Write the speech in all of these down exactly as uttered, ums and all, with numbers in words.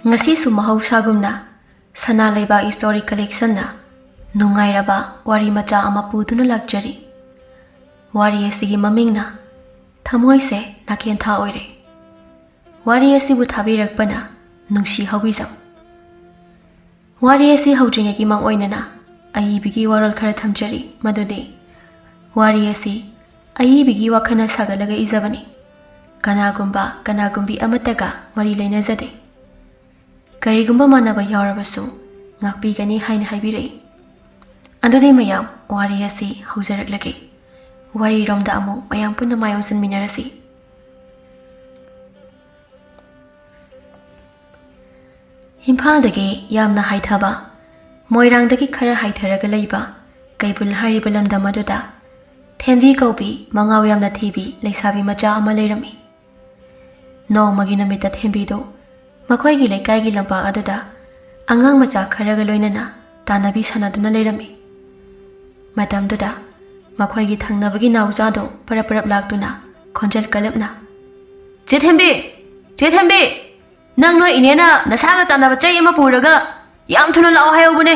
ꯉꯁꯤꯁꯨ ꯃꯍꯧꯁꯥꯒꯨꯝꯅ ꯁꯅꯥ ꯂꯩꯕꯥꯛ ꯏꯁꯇꯣꯔꯤ ꯀꯂꯦꯛꯁꯟꯅ ꯅꯨꯡꯉꯥꯏꯔꯕ ꯋꯥꯔꯤ ꯃꯆꯥ ꯑꯃ ꯄꯨꯗꯨꯅ ꯂꯥꯛꯆꯔꯤ꯫ ꯋꯥꯔꯤ ꯑꯁꯤꯒꯤ ꯃꯃꯤꯡꯅ ꯊꯃꯣꯏꯁꯦ ꯅꯥꯀꯦꯟꯊꯥ ꯑꯣꯏꯔꯦ꯫ ꯋꯥꯔꯤ ꯑꯁꯤꯕꯨ ꯊꯥꯕꯤꯔꯛꯄꯅ ꯅꯨꯡꯁꯤ ꯍꯧꯕꯤꯖꯝ꯫ ꯋꯥꯔꯤ ꯑꯁꯤ ꯍꯧꯗ꯭ꯔꯤꯉꯩꯒꯤ ꯃꯥꯡꯑꯣꯏꯅꯅ ꯑꯏꯕꯤꯒꯤ ꯋꯥꯔꯣꯜ ꯈꯔ ꯊꯝꯖꯔꯤ꯫ ꯃꯗꯨꯗꯤ, ꯋꯥꯔꯤ ꯑꯁꯤ ꯑꯏꯕꯤꯒꯤ ꯋꯥꯈꯜꯅ ꯁꯥꯒꯠꯂꯒ ꯏꯖꯕꯅꯤ꯫ ꯀꯅꯥꯒꯨꯝꯕ ꯀꯅꯥꯒꯨꯝꯕꯤ ꯑꯃꯠꯇꯒ ꯃꯔꯤ ꯂꯩꯅꯖꯗꯦ꯫ ꯀꯔꯤꯒꯨꯝꯕ ꯃꯥꯟꯅꯕ ꯌꯥꯎꯔꯕꯁꯨ ꯉꯥꯛꯄꯤꯒꯅꯤ ꯍꯥꯏꯅ ꯍꯥꯏꯕꯤꯔꯛꯏ꯫ ꯑꯗꯨꯗꯤ ꯃꯌꯥꯝ, ꯋꯥꯔꯤ ꯑꯁꯤ ꯍꯧꯖꯔꯛꯂꯒꯦ꯫ ꯋꯥꯔꯤꯔꯣꯝꯗ ꯑꯃꯨꯛ ꯃꯌꯥꯝ ꯄꯨꯟꯅ ꯃꯥꯏ ꯑꯣꯟꯁꯤꯟꯃꯤꯟꯅꯔꯁꯤ꯫ ꯏꯝꯐꯥꯜꯗꯒꯤ ꯌꯥꯝꯅ ꯍꯥꯏꯊꯕ, ꯃꯣꯏꯔꯥꯡꯗꯒꯤ ꯈꯔ ꯍꯥꯏꯊꯔꯒ ꯂꯩꯕ ꯀꯩꯕꯨꯜ ꯍꯥꯏꯔꯤꯕ ꯂꯝꯗꯝ ꯑꯗꯨꯗ ꯊꯦꯝꯕꯤ ꯀꯧꯕꯤ ꯃꯉꯥꯎ ꯌꯥꯝꯅ ꯊꯤꯕꯤ ꯂꯩꯁꯥꯕꯤ ꯃꯆꯥ ꯑꯃ ꯂꯩꯔꯝꯃꯤ꯫ ꯅꯣꯡꯃꯒꯤ ꯅꯨꯃꯤꯠꯇ ꯊꯦꯝꯕꯤꯗꯨ ꯃꯈꯣꯏꯒꯤ ꯂꯩꯀꯥꯏꯒꯤ ꯂꯝꯄꯥꯛ ꯑꯗꯨꯗ ꯑꯉꯥꯡ ꯃꯆꯥ ꯈꯔꯒ ꯂꯣꯏꯅꯅ ꯇꯥꯟꯅꯕꯤ ꯁꯥꯟꯅꯗꯨꯅ ꯂꯩꯔꯝꯃꯤ꯫ ꯃꯇꯝꯗꯨꯗ ꯃꯈꯣꯏꯒꯤ ꯊꯪꯅꯕꯒꯤ ꯅꯥꯎꯆꯥꯗꯨ ꯄꯔꯞ ꯄꯔꯞ ꯂꯥꯛꯇꯨꯅ ꯈꯣꯟꯖꯦꯜ ꯀꯜꯂꯞꯅ, "ꯆꯦ ꯊꯦꯝꯕꯤ! ꯆꯦ ꯊꯦꯝꯕꯤ! ꯅꯪ ꯅꯣꯏ ꯏꯅꯦꯅ ꯅꯁꯥꯒ ꯆꯥꯟꯅꯕ ꯆꯩ ꯑꯃ ꯄꯨꯔꯒ ꯌꯥꯝ ꯊꯨꯅ ꯂꯥꯛꯑꯣ ꯍꯥꯏꯍꯧꯕꯅꯦ!"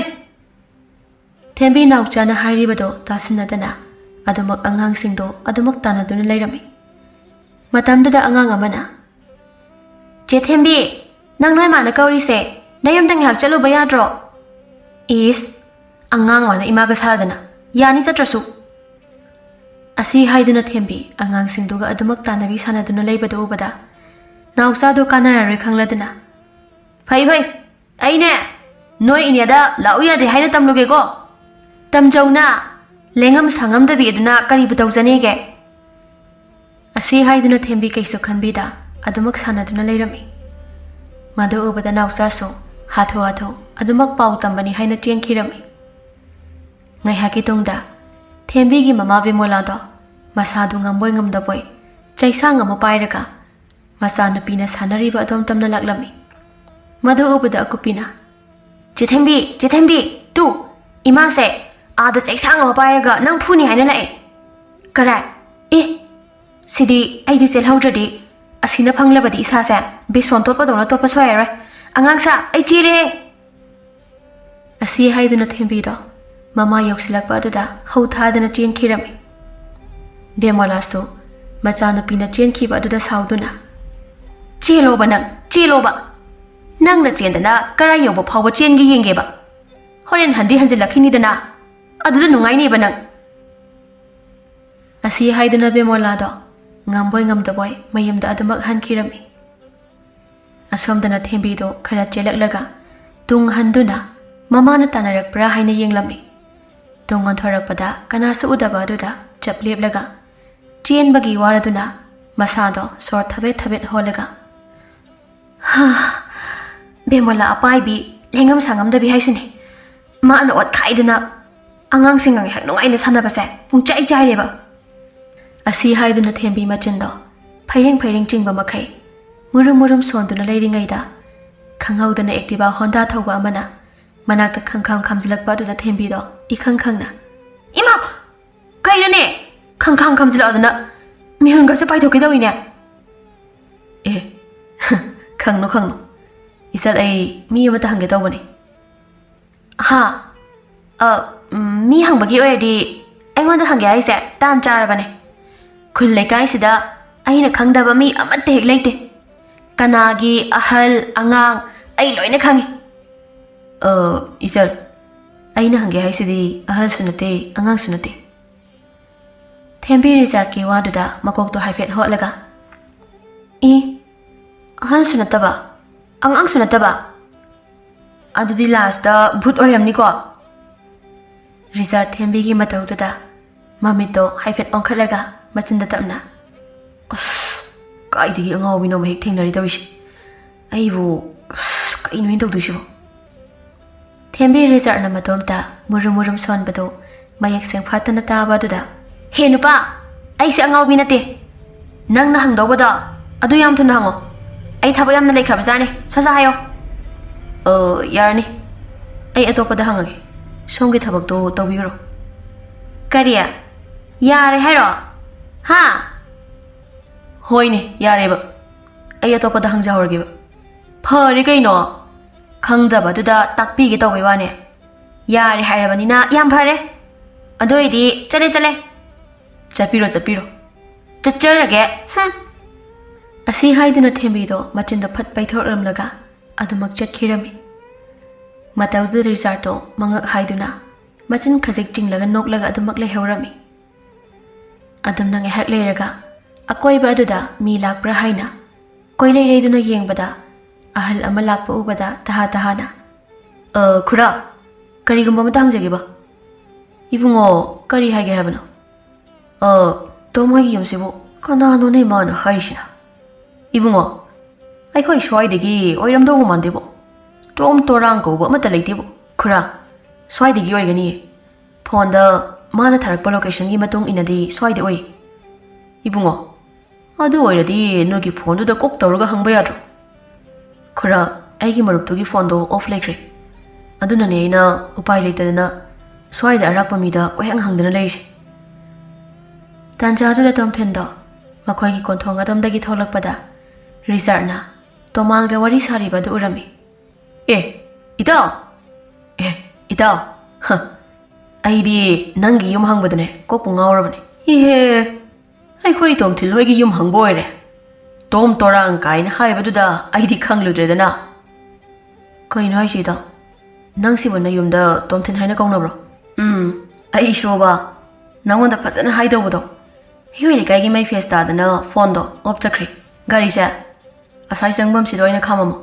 ꯊꯦꯝꯕꯤ ꯅꯥꯎꯆꯥꯅ ꯍꯥꯏꯔꯤꯕꯗꯣ ꯇꯥꯁꯤꯟꯅꯗꯅ ꯑꯗꯨꯃꯛ ꯑꯉꯥꯡꯁꯤꯡꯗꯣ ꯑꯗꯨꯃꯛ ꯇꯥꯟꯅꯗꯨꯅ ꯂꯩꯔꯝꯃꯤ꯫ ꯃꯇꯝꯗꯨꯗ ꯑꯉꯥꯡ ꯑꯃꯅ, "ꯆꯦ ꯊꯦꯝꯕꯤ, ꯅꯪ ꯅꯣꯏ ꯃꯥꯅ ꯀꯧꯔꯤꯁꯦ, ꯅꯌꯨꯝꯗ ꯉꯥꯏꯍꯥꯛ ꯆꯠꯂꯨꯕ ꯌꯥꯗ꯭ꯔꯣ?" ꯏꯁ, ꯑꯉꯥꯡ ꯃꯥꯅ ꯏꯃꯥꯒ ꯁꯥꯗꯅ, "ꯌꯥꯅꯤ ꯆꯠꯇ꯭ꯔꯁꯨ"꯫ ꯑꯁꯤ ꯍꯥꯏꯗꯨꯅ ꯊꯦꯝꯕꯤ ꯑꯉꯥꯡꯁꯤꯡꯗꯨꯒ ꯑꯗꯨꯃꯛ ꯇꯥꯟꯅꯕꯤ ꯁꯥꯟꯅꯗꯨꯅ ꯂꯩꯕꯗꯨ ꯎꯕꯗ ꯅꯥꯎꯆꯥꯗꯨ ꯀꯥꯟꯅꯔꯔꯣꯏ ꯈꯪꯂꯗꯨꯅ, "ꯐꯩ ꯐꯩ, ꯑꯩꯅꯦ ꯅꯣꯏ ꯏꯅꯦꯗ ꯂꯥꯛꯎ ꯌꯥꯗꯦ ꯍꯥꯏꯅ ꯇꯝꯂꯨꯒꯦꯀꯣ꯫ ꯇꯝꯖꯧꯅ, ꯂꯦꯡꯉꯝ ꯁꯥꯉꯝꯗꯕꯤ ꯑꯗꯨꯅ ꯀꯔꯤꯕꯨ ꯇꯧꯖꯅꯦꯒꯦ?" ꯑꯁꯤ ꯍꯥꯏꯗꯨꯅ ꯊꯦꯝꯕꯤ ꯀꯩꯁꯨ ꯈꯟꯕꯤꯗ ꯑꯗꯨꯃꯛ ꯁꯥꯟꯅꯗꯨꯅ ꯂꯩꯔꯝꯃꯤ꯫ ꯃꯗꯨ ꯎꯕꯗ ꯅꯥꯎꯆꯥꯁꯨ ꯍꯥꯊꯨ ꯍꯥꯊꯨ ꯑꯗꯨꯃꯛ ꯄꯥꯎ ꯇꯝꯕꯅꯤ ꯍꯥꯏꯅ ꯆꯦꯟꯈꯤꯔꯝꯃꯤ꯫ ꯉꯥꯏꯍꯥꯛꯀꯤ ꯇꯨꯡꯗ ꯊꯦꯝꯕꯤꯒꯤ ꯃꯃꯥ ꯕꯤꯃꯣꯂꯥꯗꯣ ꯃꯁꯥꯗꯨ ꯉꯝꯕꯣꯏ ꯉꯝꯗꯕꯣꯏ ꯆꯩꯁꯥꯡ ꯑꯃ ꯄꯥꯏꯔꯒ ꯃꯆꯥꯅꯨꯄꯤꯅ ꯁꯥꯟꯅꯔꯤꯕ ꯑꯗꯣꯝ ꯇꯝꯅ ꯂꯥꯛꯂꯝꯃꯤ꯫ ꯃꯗꯨ ꯎꯕꯗ ꯑꯀꯨꯞꯄꯤꯅ, "ꯆꯦꯊꯦꯝꯕꯤ, ꯆꯦꯊꯦꯝꯕꯤ, ꯇꯨ, ꯏꯃꯥꯁꯦ ꯑꯥꯗ ꯆꯩꯁꯥꯡ ꯑꯃ ꯄꯥꯏꯔꯒ ꯅꯪ ꯐꯨꯅꯤ ꯍꯥꯏꯅ ꯂꯥꯛꯑꯦ꯫ ꯀꯔꯥꯏ? ꯑꯦ, ꯁꯤꯗꯤ ꯑꯩꯗꯤ ꯆꯦꯜꯍꯧꯗ꯭ꯔꯗꯤ ꯑꯁꯤꯅ ꯐꯪꯂꯕꯗꯤ ꯏꯁꯥꯁꯦ ꯕꯦꯁꯣꯟ ꯇꯣꯠꯄꯗꯧꯅ ꯇꯣꯠꯄ ꯁꯣꯏꯔꯔꯣꯏ꯫ "ꯑꯉꯥꯡ ꯁꯥ, ꯑꯩ ꯆꯦꯜꯂꯦꯍꯦ!" ꯑꯁꯤ ꯍꯥꯏꯗꯨꯅ ꯊꯦꯝꯕꯤꯗꯣ ꯃꯃꯥ ꯌꯧꯁꯤꯜꯂꯛꯄ ꯑꯗꯨꯗ ꯍꯧ ꯊꯥꯗꯅ ꯆꯦꯟꯈꯤꯔꯝꯃꯤ꯫ ꯕꯦꯃꯣꯂꯥꯁꯨ ꯃꯆꯥꯅꯨꯄꯤꯅ ꯆꯦꯟꯈꯤꯕ ꯑꯗꯨꯗ ꯁꯥꯎꯗꯨꯅ, "ꯆꯦꯜꯂꯣꯕ ꯅꯪ, ꯆꯦꯜꯂꯣꯕ! ꯅꯪꯅ ꯆꯦꯟꯗꯅ ꯀꯔꯥꯏ ꯌꯧꯕ ꯐꯥꯎꯕ ꯆꯦꯟꯒꯦ ꯌꯦꯡꯒꯦꯕ꯫ ꯍꯣꯔꯦꯟ ꯍꯟꯗꯤ ꯍꯟꯖꯤꯜꯂꯛꯈꯤꯅꯤꯗꯅ, ꯑꯗꯨꯗ ꯅꯨꯡꯉꯥꯏꯅꯦꯕ ꯅꯪ!" ꯑꯁꯤ ꯍꯥꯏꯗꯨꯅ ꯕꯦꯃꯣꯂꯥꯗꯣ ꯉꯝꯕꯣꯏ ꯉꯝꯗꯕꯣꯏ ꯃꯌꯨꯝꯗ ꯑꯗꯨꯃꯛ ꯍꯟꯈꯤꯔꯝꯃꯤ꯫ ꯑꯁꯣꯝꯗꯅ ꯊꯦꯝꯕꯤꯗꯣ ꯈꯔ ꯆꯦꯜꯂꯛꯂꯒ ꯇꯨꯡ ꯍꯟꯗꯨꯅ ꯃꯃꯥꯅ ꯇꯥꯟꯅꯔꯛꯄ꯭ꯔꯥ ꯍꯥꯏꯅ ꯌꯦꯡꯂꯝꯃꯤ꯫ ꯇꯨꯡ ꯑꯣꯟꯊꯣꯔꯛꯄꯗ ꯀꯅꯥꯁꯨ ꯎꯗꯕ ꯑꯗꯨꯗ ꯆꯞ ꯂꯦꯞꯂꯒ ꯆꯦꯟꯕꯒꯤ ꯋꯥꯔꯗꯨꯅ ꯃꯁꯥꯗꯣ ꯁꯣꯔ ꯊꯕꯦꯠ ꯊꯕꯦꯠ ꯍꯣꯜꯂꯒ, "ꯍꯥ, ꯕꯦꯃꯣꯂꯥ ꯑꯄꯥꯏꯕꯤ, ꯂꯦꯡꯉꯝ ꯁꯥꯉꯝꯗꯕꯤ ꯍꯥꯏꯁꯤꯅꯤ꯫ ꯃꯥꯅ ꯑꯣꯠꯈꯥꯏꯗꯅ ꯑꯉꯥꯡꯁꯤꯡꯒ ꯉꯥꯏꯍꯥꯛ ꯅꯨꯡꯉꯥꯏꯅ ꯁꯥꯟꯅꯕꯁꯦ ꯄꯨꯡꯆꯥꯏ ꯆꯥꯏꯔꯦꯕ!" ꯑꯁꯤ ꯍꯥꯏꯗꯨꯅ ꯊꯦꯝꯕꯤ ꯃꯆꯤꯟꯗꯣ ꯐꯩꯔꯦꯡ ꯐꯩꯔꯦꯡ ꯆꯤꯡꯕ ꯃꯈꯩ ꯃꯨꯔꯨꯝ ꯃꯨꯔꯨꯝ ꯁꯣꯟꯗꯨꯅ ꯂꯩꯔꯤꯉꯩꯗ, ꯈꯪꯍꯧꯗꯅ ꯑꯦꯛꯇꯤꯚꯥ ꯍꯣꯟꯗꯥ ꯊꯧꯕ ꯑꯃꯅ ꯃꯅꯥꯛꯇ ꯈꯪꯈꯥꯝ ꯈꯥꯝꯖꯤꯜꯂꯛꯄ ꯑꯗꯨꯗ ꯊꯦꯝꯕꯤꯗꯣ ꯏꯈꯪ ꯈꯪꯅ, "ꯏꯃꯥ! ꯀꯩꯅꯣꯅꯦ? ꯈꯪꯈꯥꯝ ꯈꯥꯝꯖꯤꯜꯂꯛꯑꯗꯅ ꯃꯤꯍꯨꯟꯒꯁꯦ ꯄꯥꯏꯊꯣꯛꯀꯦ ꯇꯧꯏꯅꯦ!" "ꯑꯦ, ꯈꯪꯅꯨ, ꯈꯪꯅꯨ꯫ ꯏꯆꯜ, ꯑꯩ ꯃꯤ ꯑꯃꯇ ꯍꯪꯒꯦ ꯇꯧꯕꯅꯤ꯫" "ꯍꯥ? ꯑ, ꯎꯝ, ꯃꯤ ꯍꯪꯕꯒꯤ ꯑꯣꯏꯔꯗꯤ ꯑꯩꯉꯣꯟꯗ ꯍꯪꯒꯦ ꯍꯥꯏꯁꯦ ꯇꯥꯟ ꯆꯥꯔꯕꯅꯦ꯫ ꯈꯨꯜ ꯂꯩꯀꯥꯏꯁꯤꯗ ꯑꯩꯅ ꯈꯪꯗꯕ ꯃꯤ ꯑꯃꯠꯇ ꯍꯦꯛ ꯂꯩꯇꯦ꯫ ꯀꯅꯥꯒꯤ ꯑꯍꯜ, ꯑꯉꯥꯡ, ꯑꯩ ꯂꯣꯏꯅ ꯈꯪꯉꯤ꯫" "ꯑ, ꯏꯆꯜ, ꯑꯩꯅ ꯍꯪꯒꯦ ꯍꯥꯏꯁꯤꯗꯤ ꯑꯍꯜꯁꯨ ꯅꯠꯇꯦ, ꯑꯉꯥꯡꯁꯨ ꯅꯠꯇꯦ꯫" ꯊꯦꯝꯕꯤ ꯔꯤꯆꯥꯔꯗꯀꯤ ꯋꯥꯗꯨꯗ ꯃꯀꯣꯛꯇꯣ ꯍꯥꯏꯐꯦꯠ ꯍꯣꯠꯂꯒ, "ꯏ, ꯑꯍꯜꯁꯨ ꯅꯠꯇꯕ, ꯑꯉꯥꯡꯁꯨ ꯅꯠꯇꯕ? ꯑꯗꯨꯗꯤ ꯂꯥꯁꯇ ꯚꯨꯠ ꯑꯣꯏꯔꯝꯅꯤꯀꯣ?" ꯔꯤꯆꯥꯔꯗ ꯊꯦꯝꯕꯤꯒꯤ ꯃꯇꯧꯗꯨꯗ ꯃꯃꯤꯠꯇꯣ ꯍꯥꯏꯐꯦꯠ ꯑꯣꯟꯈꯠꯂꯒ ꯃꯆꯤꯟꯗ ꯇꯞꯅ, "ꯑꯁ, ꯀꯥꯏꯗꯒꯤ ꯑꯉꯥꯎꯕꯤꯅꯣ ꯍꯦꯛ ꯊꯦꯡꯅꯔꯤ ꯇꯧꯔꯤꯁꯦ? ꯑꯩꯕꯨ, ꯑꯁ, ꯀꯩꯅꯣ ꯑꯩꯅ ꯇꯧꯗꯣꯏꯁꯤꯕꯣ?" ꯊꯦꯝꯕꯤ ꯔꯤꯆꯥꯔꯗꯅ ꯃꯇꯣꯝꯇ ꯃꯨꯔꯨꯝ ꯃꯨꯔꯨꯝ ꯁꯣꯟꯕꯗꯨ ꯃꯌꯦꯛ ꯁꯦꯡꯐꯥꯠꯇꯅ ꯇꯥꯕ ꯑꯗꯨꯗ, "ꯍꯦ ꯅꯨꯄꯥ, ꯑꯩꯁꯦ ꯑꯉꯥꯎꯕꯤ ꯅꯠꯇꯦ꯫ ꯅꯪꯅ ꯍꯪꯗꯧꯕꯗꯣ ꯑꯗꯨ ꯌꯥꯝ ꯊꯨꯅ ꯍꯪꯉꯣ꯫ ꯑꯩ ꯊꯕꯛ ꯌꯥꯝꯅ ꯂꯩꯈ꯭ꯔꯕꯖꯥꯠꯅꯦ꯫ ꯁꯠ ꯁꯠ ꯍꯥꯏꯌꯣ꯫" "ꯑ, ꯌꯥꯔꯅꯤ꯫ ꯑꯩ ꯑꯇꯣꯞꯄꯗ ꯍꯪꯉꯒꯦ꯫ ꯁꯣꯝꯒꯤ ꯊꯕꯛꯇꯣ ꯇꯧꯕꯤꯔꯨꯔꯣ꯫" "ꯀꯔꯤ? ꯌꯥꯔꯦ ꯍꯥꯏꯔꯣ? ꯍꯥ?" "ꯍꯣꯏꯅꯦ, ꯌꯥꯔꯦꯕ꯫ ꯑꯩ ꯑꯇꯣꯞꯄꯗ ꯍꯪꯖꯍꯧꯔꯒꯦꯕ꯫" ꯐꯔꯦ ꯀꯩꯅꯣ, ꯈꯪꯗꯕꯗꯨꯗ ꯇꯥꯛꯄꯤꯒꯦ ꯇꯧꯕꯩ ꯋꯥꯅꯦ꯫ ꯌꯥꯔꯦ ꯍꯥꯏꯔꯕꯅꯤꯅ ꯌꯥꯝ ꯐꯔꯦ꯫ ꯑꯗꯨ ꯑꯣꯏꯗꯤ ꯆꯠꯂꯦ ꯆꯠꯂꯦ꯫ ꯆꯠꯄꯤꯔꯣ ꯆꯠꯄꯤꯔꯣ꯫ ꯆꯠꯆꯔꯒꯦ꯫ ꯍꯨꯝ꯫ ꯑꯁꯤ ꯍꯥꯏꯗꯨꯅ ꯊꯦꯝꯕꯤꯗꯣ ꯃꯆꯤꯟꯗꯣ ꯐꯠ ꯄꯩꯊꯣꯛꯂꯝꯂꯒ ꯑꯗꯨꯃꯛ ꯆꯠꯈꯤꯔꯝꯃꯤ꯫ ꯃꯇꯧꯗꯨꯗ ꯔꯤꯆꯥꯔꯗꯇꯣ ꯃꯉꯛ ꯍꯥꯏꯗꯨꯅ ꯃꯆꯤꯟ ꯈꯖꯤꯛ ꯆꯤꯡꯂꯒ ꯅꯣꯛꯂꯒ ꯑꯗꯨꯃꯛ ꯂꯩꯍꯧꯔꯝꯃꯤ꯫ ꯑꯗꯨꯝꯅ ꯉꯥꯏꯍꯥꯛ ꯂꯩꯔꯒ ꯑꯀꯣꯏꯕ ꯑꯗꯨꯗ ꯃꯤ ꯂꯥꯛꯄ꯭ꯔꯥ ꯍꯥꯏꯅ ꯀꯣꯏꯂꯩ ꯂꯩꯗꯨꯅ ꯌꯦꯡꯕꯗ ꯑꯍꯜ ꯑꯃ ꯂꯥꯛꯄ ꯎꯕꯗ ꯇꯍꯥ ꯇꯍꯥꯅ, "ꯑ, ꯈꯨꯔꯥ, ꯀꯔꯤꯒꯨꯝꯕ ꯑꯃꯇ ꯍꯪꯖꯒꯦꯕ?" "ꯏꯕꯨꯡꯉꯣ, ꯀꯔꯤ ꯍꯥꯏꯒꯦ ꯍꯥꯏꯕꯅꯣ?" "ꯑ, ꯇꯣꯝ ꯍꯣꯏꯒꯤ ꯌꯨꯝꯁꯤꯕꯨ ꯀꯅꯥꯅꯣꯅꯦ ꯃꯥꯅ ꯍꯥꯏꯔꯤꯁꯤꯅ?" "ꯏꯕꯨꯡꯉꯣ, ꯑꯩꯈꯣꯏ ꯁ꯭ꯋꯥꯏꯗꯒꯤ ꯑꯣꯏꯔꯝꯗꯧꯕ ꯃꯥꯟꯗꯦꯕꯣ꯫ ꯇꯣꯝ ꯇꯣꯔꯥꯡ ꯀꯧꯕ ꯑꯃꯠꯇ ꯂꯩꯇꯦꯕꯣ꯫ ꯈꯨꯔꯥ, ꯁ꯭ꯋꯥꯏꯗꯒꯤ ꯑꯣꯏꯒꯅꯤꯌꯦ꯫ ꯐꯣꯟꯗ ꯃꯥꯅ ꯊꯥꯔꯛꯄ ꯂꯣꯀꯦꯁꯟꯒꯤ ꯃꯇꯨꯡ ꯏꯟꯅꯗꯤ ꯁ꯭ꯋꯥꯏꯗ ꯑꯣꯏ꯫ ꯏꯕꯨꯡꯉꯣ, ꯑꯗꯨ ꯑꯣꯏꯔꯗꯤ ꯅꯣꯏꯒꯤ ꯐꯣꯟꯗꯨꯗ ꯀꯣꯛ ꯇꯧꯔꯒ ꯍꯪꯕ ꯌꯥꯗ꯭ꯔꯣ?" "ꯈꯨꯔꯥ, ꯑꯩꯒꯤ ꯃꯔꯨꯞꯇꯨꯒꯤ ꯐꯣꯟꯗꯣ ꯑꯣꯐ ꯂꯩꯈ꯭ꯔꯦ꯫ ꯑꯗꯨꯅꯅꯦ ꯑꯩꯅ ꯎꯄꯥꯏ ꯂꯩꯇꯗꯅ ꯁ꯭ꯋꯥꯏꯗ ꯑꯔꯥꯛꯄ ꯃꯤꯗ ꯀꯣꯏꯍꯪ ꯍꯪꯗꯨꯅ ꯂꯩꯔꯤꯁꯦ꯫" ꯇꯥꯟꯖꯥꯗꯨꯗ ꯇꯣꯝꯊꯤꯟꯗꯣ ꯃꯈꯣꯏꯒꯤ ꯀꯣꯟꯊꯣꯡ ꯑꯗꯣꯝꯗꯒꯤ ꯊꯣꯛꯂꯛꯄꯗ ꯔꯤꯆꯥꯔꯗꯅ ꯇꯣꯃꯥꯜꯒ ꯋꯥꯔꯤ ꯁꯥꯔꯤꯕ ꯑꯗꯨ ꯎꯔꯝꯃꯤ꯫ "ꯑꯦ, ꯏꯇꯥꯎ! ꯑꯦ, ꯏꯇꯥꯎ! ꯍ, ꯑꯩꯗꯤ ꯅꯪꯒꯤ ꯌꯨꯝ ꯍꯪꯕꯗꯅꯦ ꯀꯣꯛꯄꯨ ꯉꯥꯎꯔꯕꯅꯦ꯫ ꯏꯍꯦ, ꯑꯩꯈꯣꯏ ꯇꯣꯝꯊꯤꯜ ꯍꯣꯏꯒꯤ ꯌꯨꯝ ꯍꯪꯕ ꯑꯣꯏꯔꯦ꯫ ꯇꯣꯝ ꯇꯣꯔꯥꯡ ꯀꯥꯏꯅ ꯍꯥꯏꯕꯗꯨꯗ ꯑꯩꯗꯤ ꯈꯪꯂꯨꯗ꯭ꯔꯦꯗꯅ꯫" "ꯀꯩꯅꯣ ꯍꯥꯏꯁꯤꯗ? ꯅꯪꯁꯤꯕꯨ ꯅꯌꯨꯝꯗ ꯇꯣꯝꯊꯤꯟ ꯍꯥꯏꯅ ꯀꯧꯅꯕ꯭ꯔꯣ?" "ꯎꯝ, ꯑꯩꯁꯨꯕ ꯅꯪꯉꯣꯟꯗ ꯐꯖꯅ ꯍꯥꯏꯗꯧꯕꯗꯣ꯫ ꯑꯩꯈꯣꯏ ꯂꯩꯀꯥꯏꯒꯤ ꯃꯩ ꯐꯦꯁ ꯇꯥꯗꯅ ꯐꯣꯟꯗꯣ ꯑꯣꯐ ꯆꯠꯈ꯭ꯔꯦ꯫ ꯒꯥꯔꯤꯁꯦ ꯑꯁꯥꯏ ꯆꯪꯐꯝꯁꯤꯗ ꯑꯣꯏꯅ ꯈꯥꯝꯃꯝꯃꯣ꯫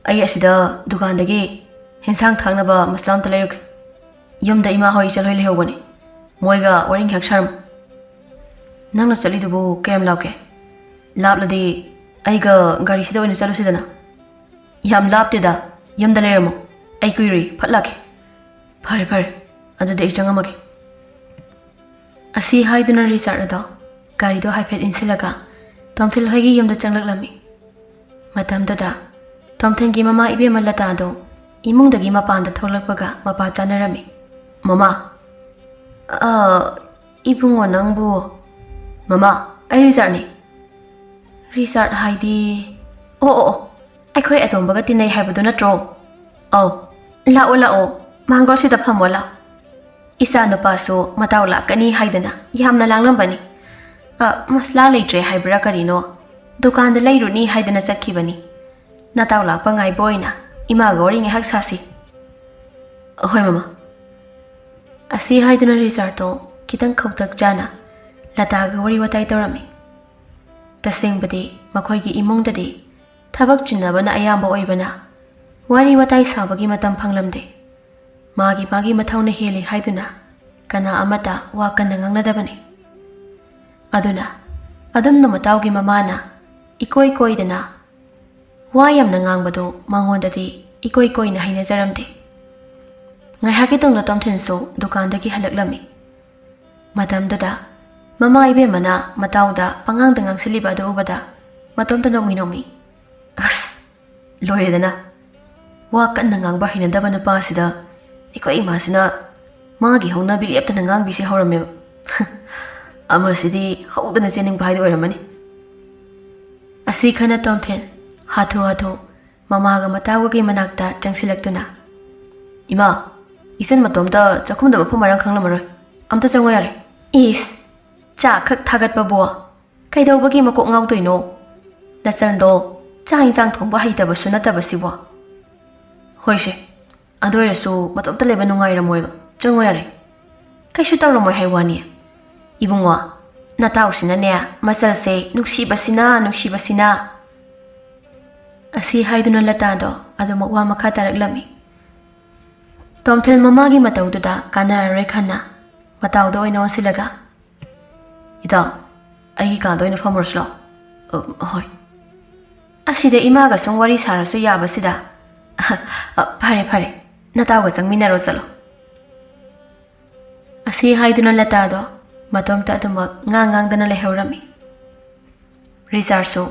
ꯑꯩ ꯑꯁꯤꯗ ꯗꯨꯀꯥꯟꯗꯒꯤ ꯍꯦꯟꯁꯥꯡ ꯊꯥꯛꯅꯕ ꯃꯁꯂꯥ ꯑꯝꯇ ꯂꯩꯔꯨꯒꯦ꯫ ꯌꯨꯝꯗ ꯏꯃꯥ ꯍꯣꯏ ꯏꯆꯜ ꯍꯣꯏ ꯂꯩꯍꯧꯕꯅꯦ꯫ ꯃꯣꯏꯒ ꯋꯥꯔꯤ ꯉꯥꯏꯍꯥꯛ ꯁꯥꯔꯝꯃꯣ꯫" "ꯅꯪꯅ ꯆꯠꯂꯤꯗꯨꯕꯨ ꯀꯌꯥꯝ ꯂꯥꯞꯀꯦ?" "ꯂꯥꯞꯂꯗꯤ ꯑꯩꯒ ꯒꯥꯔꯤꯁꯤꯗ ꯑꯣꯏꯅ ꯆꯠꯂꯨꯁꯤꯗꯅ꯫ ꯌꯥꯝ ꯂꯥꯞꯇꯦꯗ, ꯌꯨꯝꯗ ꯂꯩꯔꯝꯃꯣ꯫ ꯑꯩ ꯀꯨꯏꯔꯣꯏ, ꯐꯠ ꯂꯥꯛꯀꯦ꯫" "ꯐꯔꯦ ꯐꯔꯦ, ꯑꯗꯨꯗꯤ ꯑꯩ ꯆꯪꯉꯝꯃꯒꯦ꯫" ꯑꯁꯤ ꯍꯥꯏꯗꯨꯅ ꯔꯤꯆꯥꯔꯗ ꯑꯗꯣ ꯒꯥꯔꯤꯗꯣ ꯍꯥꯏꯐꯦꯠ ꯏꯟꯁꯤꯜꯂꯒ ꯇꯣꯝꯊꯤꯜ ꯍꯣꯏꯒꯤ ꯌꯨꯝꯗ ꯆꯪꯂꯛꯂꯝꯃꯤ꯫ ꯃꯇꯝꯗꯨꯗ ꯇꯣꯝꯊꯤꯟꯒꯤ ꯃꯃꯥ ꯏꯕꯦꯝꯃ ꯂꯇꯥꯗꯣ ꯏꯃꯨꯡꯗꯒꯤ ꯃꯄꯥꯟꯗ ꯊꯣꯛꯂꯛꯄꯒ ꯃꯄꯥ ꯆꯥꯅꯔꯝꯃꯤ꯫ "ꯃꯃꯥ꯫" "ꯑ, ꯏꯕꯨꯡꯉꯣ ꯅꯪꯕꯨ?" "ꯃꯃꯥ, ꯑꯩ ꯔꯤꯆꯥꯔꯗꯅꯤ꯫" "ꯔꯤꯆꯥꯔꯗ ꯍꯥꯏꯗꯤ?" "ꯑꯣ, ꯑꯣ, ꯑꯣ, ꯑꯩꯈꯣꯏ ꯑꯇꯣꯝꯕꯒ ꯇꯤꯟꯅꯩ ꯍꯥꯏꯕꯗꯨ ꯅꯠꯇ꯭ꯔꯣ? ꯑꯧ, ꯂꯥꯛꯑꯣ ꯂꯥꯛꯑꯣ, ꯃꯥꯡꯒꯣꯜꯁꯤꯗ ꯐꯝꯃꯣ ꯂꯥꯛꯑꯣ꯫ ꯏꯆꯥ ꯅꯨꯄꯥꯁꯨ ꯃꯇꯥꯎ ꯂꯥꯛꯀꯅꯤ ꯍꯥꯏꯗꯅ ꯌꯥꯝꯅ ꯂꯥꯡꯂꯝꯕꯅꯤ꯫ ꯑ, ꯃꯁꯂꯥ ꯂꯩꯇ꯭ꯔꯦ ꯍꯥꯏꯕ꯭ꯔꯥ ꯀꯔꯤꯅꯣ, ꯗꯨꯀꯥꯟꯗ ꯂꯩꯔꯨꯅꯤ ꯍꯥꯏꯗꯅ ꯆꯠꯈꯤꯕꯅꯤ꯫ ꯅꯇꯥꯎ ꯂꯥꯛꯄ ꯉꯥꯏꯕ ꯑꯣꯏꯅ ꯏꯃꯥꯒ ꯋꯥꯔꯤ ꯉꯥꯏꯍꯥꯛ ꯁꯥꯁꯤ꯫ ꯑꯍꯣꯏ ꯃꯃꯥ꯫ ꯑꯁꯤ ꯍꯥꯏꯗꯨꯅ ꯔꯤꯆꯥꯔꯗꯇꯣ ꯈꯤꯇꯪ ꯈꯧꯇꯛ ꯆꯥꯅ ꯂꯇꯥꯒ ꯋꯥꯔꯤ ꯋꯥꯇꯥꯏ ꯇꯧꯔꯝꯃꯤ꯫ ꯇꯁꯦꯡꯕꯗꯤ ꯃꯈꯣꯏꯒꯤ ꯏꯃꯨꯡꯗꯗꯤ ꯊꯕꯛ ꯆꯤꯟꯅꯕꯅ ꯑꯌꯥꯝꯕ ꯑꯣꯏꯕꯅ ꯋꯥꯔꯤ ꯋꯥꯇꯥꯏ ꯁꯥꯕꯒꯤ ꯃꯇꯝ ꯐꯪꯂꯝꯗꯦ꯫ ꯃꯥꯒꯤ ꯃꯥꯒꯤ ꯃꯊꯧꯅ ꯍꯦꯜꯂꯤ ꯍꯥꯏꯗꯨꯅ ꯀꯅꯥ ꯑꯃꯠꯇ ꯋꯥ ꯀꯟꯅ ꯉꯥꯡꯅꯗꯕꯅꯤ꯫ ꯑꯗꯨꯅ ꯑꯗꯨꯝꯅ ꯃꯇꯥꯎꯒꯤ ꯃꯃꯥꯅ ꯏꯀꯣꯏ ꯀꯣꯏꯗꯅ ꯋꯥ ꯌꯥꯝꯅ ꯉꯥꯡꯕꯗꯨ ꯃꯉꯣꯟꯗꯗꯤ ꯏꯀꯣꯏ ꯀꯣꯏꯅ ꯍꯩꯅꯖꯔꯝꯗꯦ꯫ ꯉꯥꯏꯍꯥꯛꯀꯤ ꯇꯨꯡꯗ ꯇꯣꯝꯊꯤꯟꯁꯨ ꯗꯨꯀꯥꯟꯗꯒꯤ ꯍꯜꯂꯛꯂꯝꯃꯤ꯫ ꯃꯇꯝꯗꯨꯗ ꯃꯃꯥ ꯏꯕꯦꯝꯃꯅ ꯃꯇꯥꯎꯗ ꯄꯉꯥꯡꯗ ꯉꯥꯡꯁꯤꯜꯂꯤꯕ ꯑꯗꯨ ꯎꯕꯗ ꯃꯇꯣꯝꯇ ꯅꯣꯛꯃꯤ ꯅꯣꯛꯃꯤ꯫ "ꯑꯁ, ꯂꯣꯏꯔꯦꯗꯅ꯫ ꯋꯥ ꯀꯟꯅ ꯉꯥꯡꯕ ꯍꯩꯅꯗꯕ ꯅꯨꯄꯥꯁꯤꯗ ꯑꯩꯈꯣꯏ ꯏꯃꯥꯁꯤꯅ ꯃꯥꯒꯤ ꯍꯧꯅꯕꯤ ꯂꯦꯞꯇꯅ ꯉꯥꯡꯕꯤꯁꯦ ꯍꯧꯔꯝꯃꯦꯕ꯫ ꯑꯃꯁꯤꯗꯤ ꯍꯧꯗꯅ ꯆꯦꯟꯅꯤꯡꯕ ꯍꯥꯏꯗꯨ ꯑꯣꯏꯔꯝꯃꯅꯤ"꯫ ꯑꯁꯤ ꯈꯟꯅ ꯇꯣꯝꯊꯤꯟ ꯍꯥꯊꯨ ꯍꯥꯊꯨ ꯃꯃꯥꯒ ꯃꯇꯥꯎꯒꯒꯤ ꯃꯅꯥꯛꯇ ꯆꯪꯁꯤꯜꯂꯛꯇꯨꯅ, "ꯏꯃꯥ, ꯏꯆꯟ ꯃꯇꯣꯝꯇ ꯆꯥꯛꯈꯨꯝꯗ ꯃꯐꯝ ꯃꯔꯥꯡ ꯈꯪꯂꯝꯃꯔꯣꯏ꯫ ꯑꯝꯇ ꯆꯪꯉꯣ ꯌꯥꯔꯦ"꯫ "ꯏꯁ, ꯆꯥꯛ ꯈꯛ ꯊꯥꯒꯠꯄꯕꯨ ꯀꯩꯗꯧꯕꯒꯤ ꯃꯀꯣꯛ ꯉꯥꯎꯗꯣꯏꯅꯣ? ꯅꯆꯟꯗꯣ ꯆꯥꯛ ꯏꯟꯁꯥꯡ ꯊꯣꯡꯕ ꯍꯩꯇꯕꯁꯨ ꯅꯠꯇꯕꯁꯤꯕꯣ"꯫ "ꯍꯣꯏꯁꯦ, ꯑꯗꯨ ꯑꯣꯏꯔꯁꯨ ꯃꯇꯣꯝꯇ ꯂꯩꯕ ꯅꯨꯡꯉꯥꯏꯔꯝꯃꯣꯏꯕ꯫ ꯆꯪꯉꯣ ꯌꯥꯔꯦ"꯫ "ꯀꯩꯁꯨ ꯇꯧꯔꯝꯃꯣꯏ ꯍꯥꯏ ꯋꯥꯅꯤ꯫ ꯏꯕꯨꯡꯉꯣ, ꯅꯇꯥꯎꯁꯤꯅꯅꯦ ꯃꯆꯜꯁꯦ ꯅꯨꯡꯁꯤꯕꯁꯤꯅ, ꯅꯨꯡꯁꯤꯕꯁꯤꯅ"꯫ ꯑꯁꯤ ꯍꯥꯏꯗꯨꯅ ꯂꯇꯥꯗꯣ ꯑꯗꯨꯃꯛ ꯋꯥ ꯃꯈꯥ ꯇꯥꯔꯛꯂꯝꯃꯤ꯫ ꯇꯣꯝꯊꯤꯟ ꯃꯃꯥꯒꯤ ꯃꯇꯧꯗꯨꯗ ꯀꯥꯟꯅꯔꯔꯣꯏ ꯈꯟꯅ ꯃꯇꯥꯎꯗ ꯑꯣꯏꯅ ꯑꯣꯟꯁꯤꯜꯂꯒ, "ꯏꯇꯥꯎ, ꯑꯩꯒꯤ ꯀꯥꯗ ꯑꯣꯏꯅ ꯐꯝꯃꯨꯔꯁꯤ ꯂꯥꯎ"꯫ "ꯑ, ꯍꯣꯏ"꯫ "ꯑꯁꯤꯗ ꯏꯃꯥꯒ ꯁꯨꯝ ꯋꯥꯔꯤ ꯁꯥꯔꯁꯨ ꯌꯥꯕꯁꯤꯗ"꯫ "ꯑ, ꯐꯔꯦ, ꯐꯔꯦ, ꯅꯇꯥꯎꯒ ꯆꯪꯃꯤꯟꯅꯔꯣ ꯆꯠꯂꯣ"꯫ ꯑꯁꯤ ꯍꯥꯏꯗꯨꯅ ꯂꯇꯥꯗꯣ ꯃꯇꯣꯝꯇ ꯑꯗꯨꯃꯛ ꯉꯥꯡ ꯉꯥꯡꯗꯅ ꯂꯩꯍꯧꯔꯝꯃꯤ꯫ ꯔꯤꯆꯥꯔꯗꯁꯨ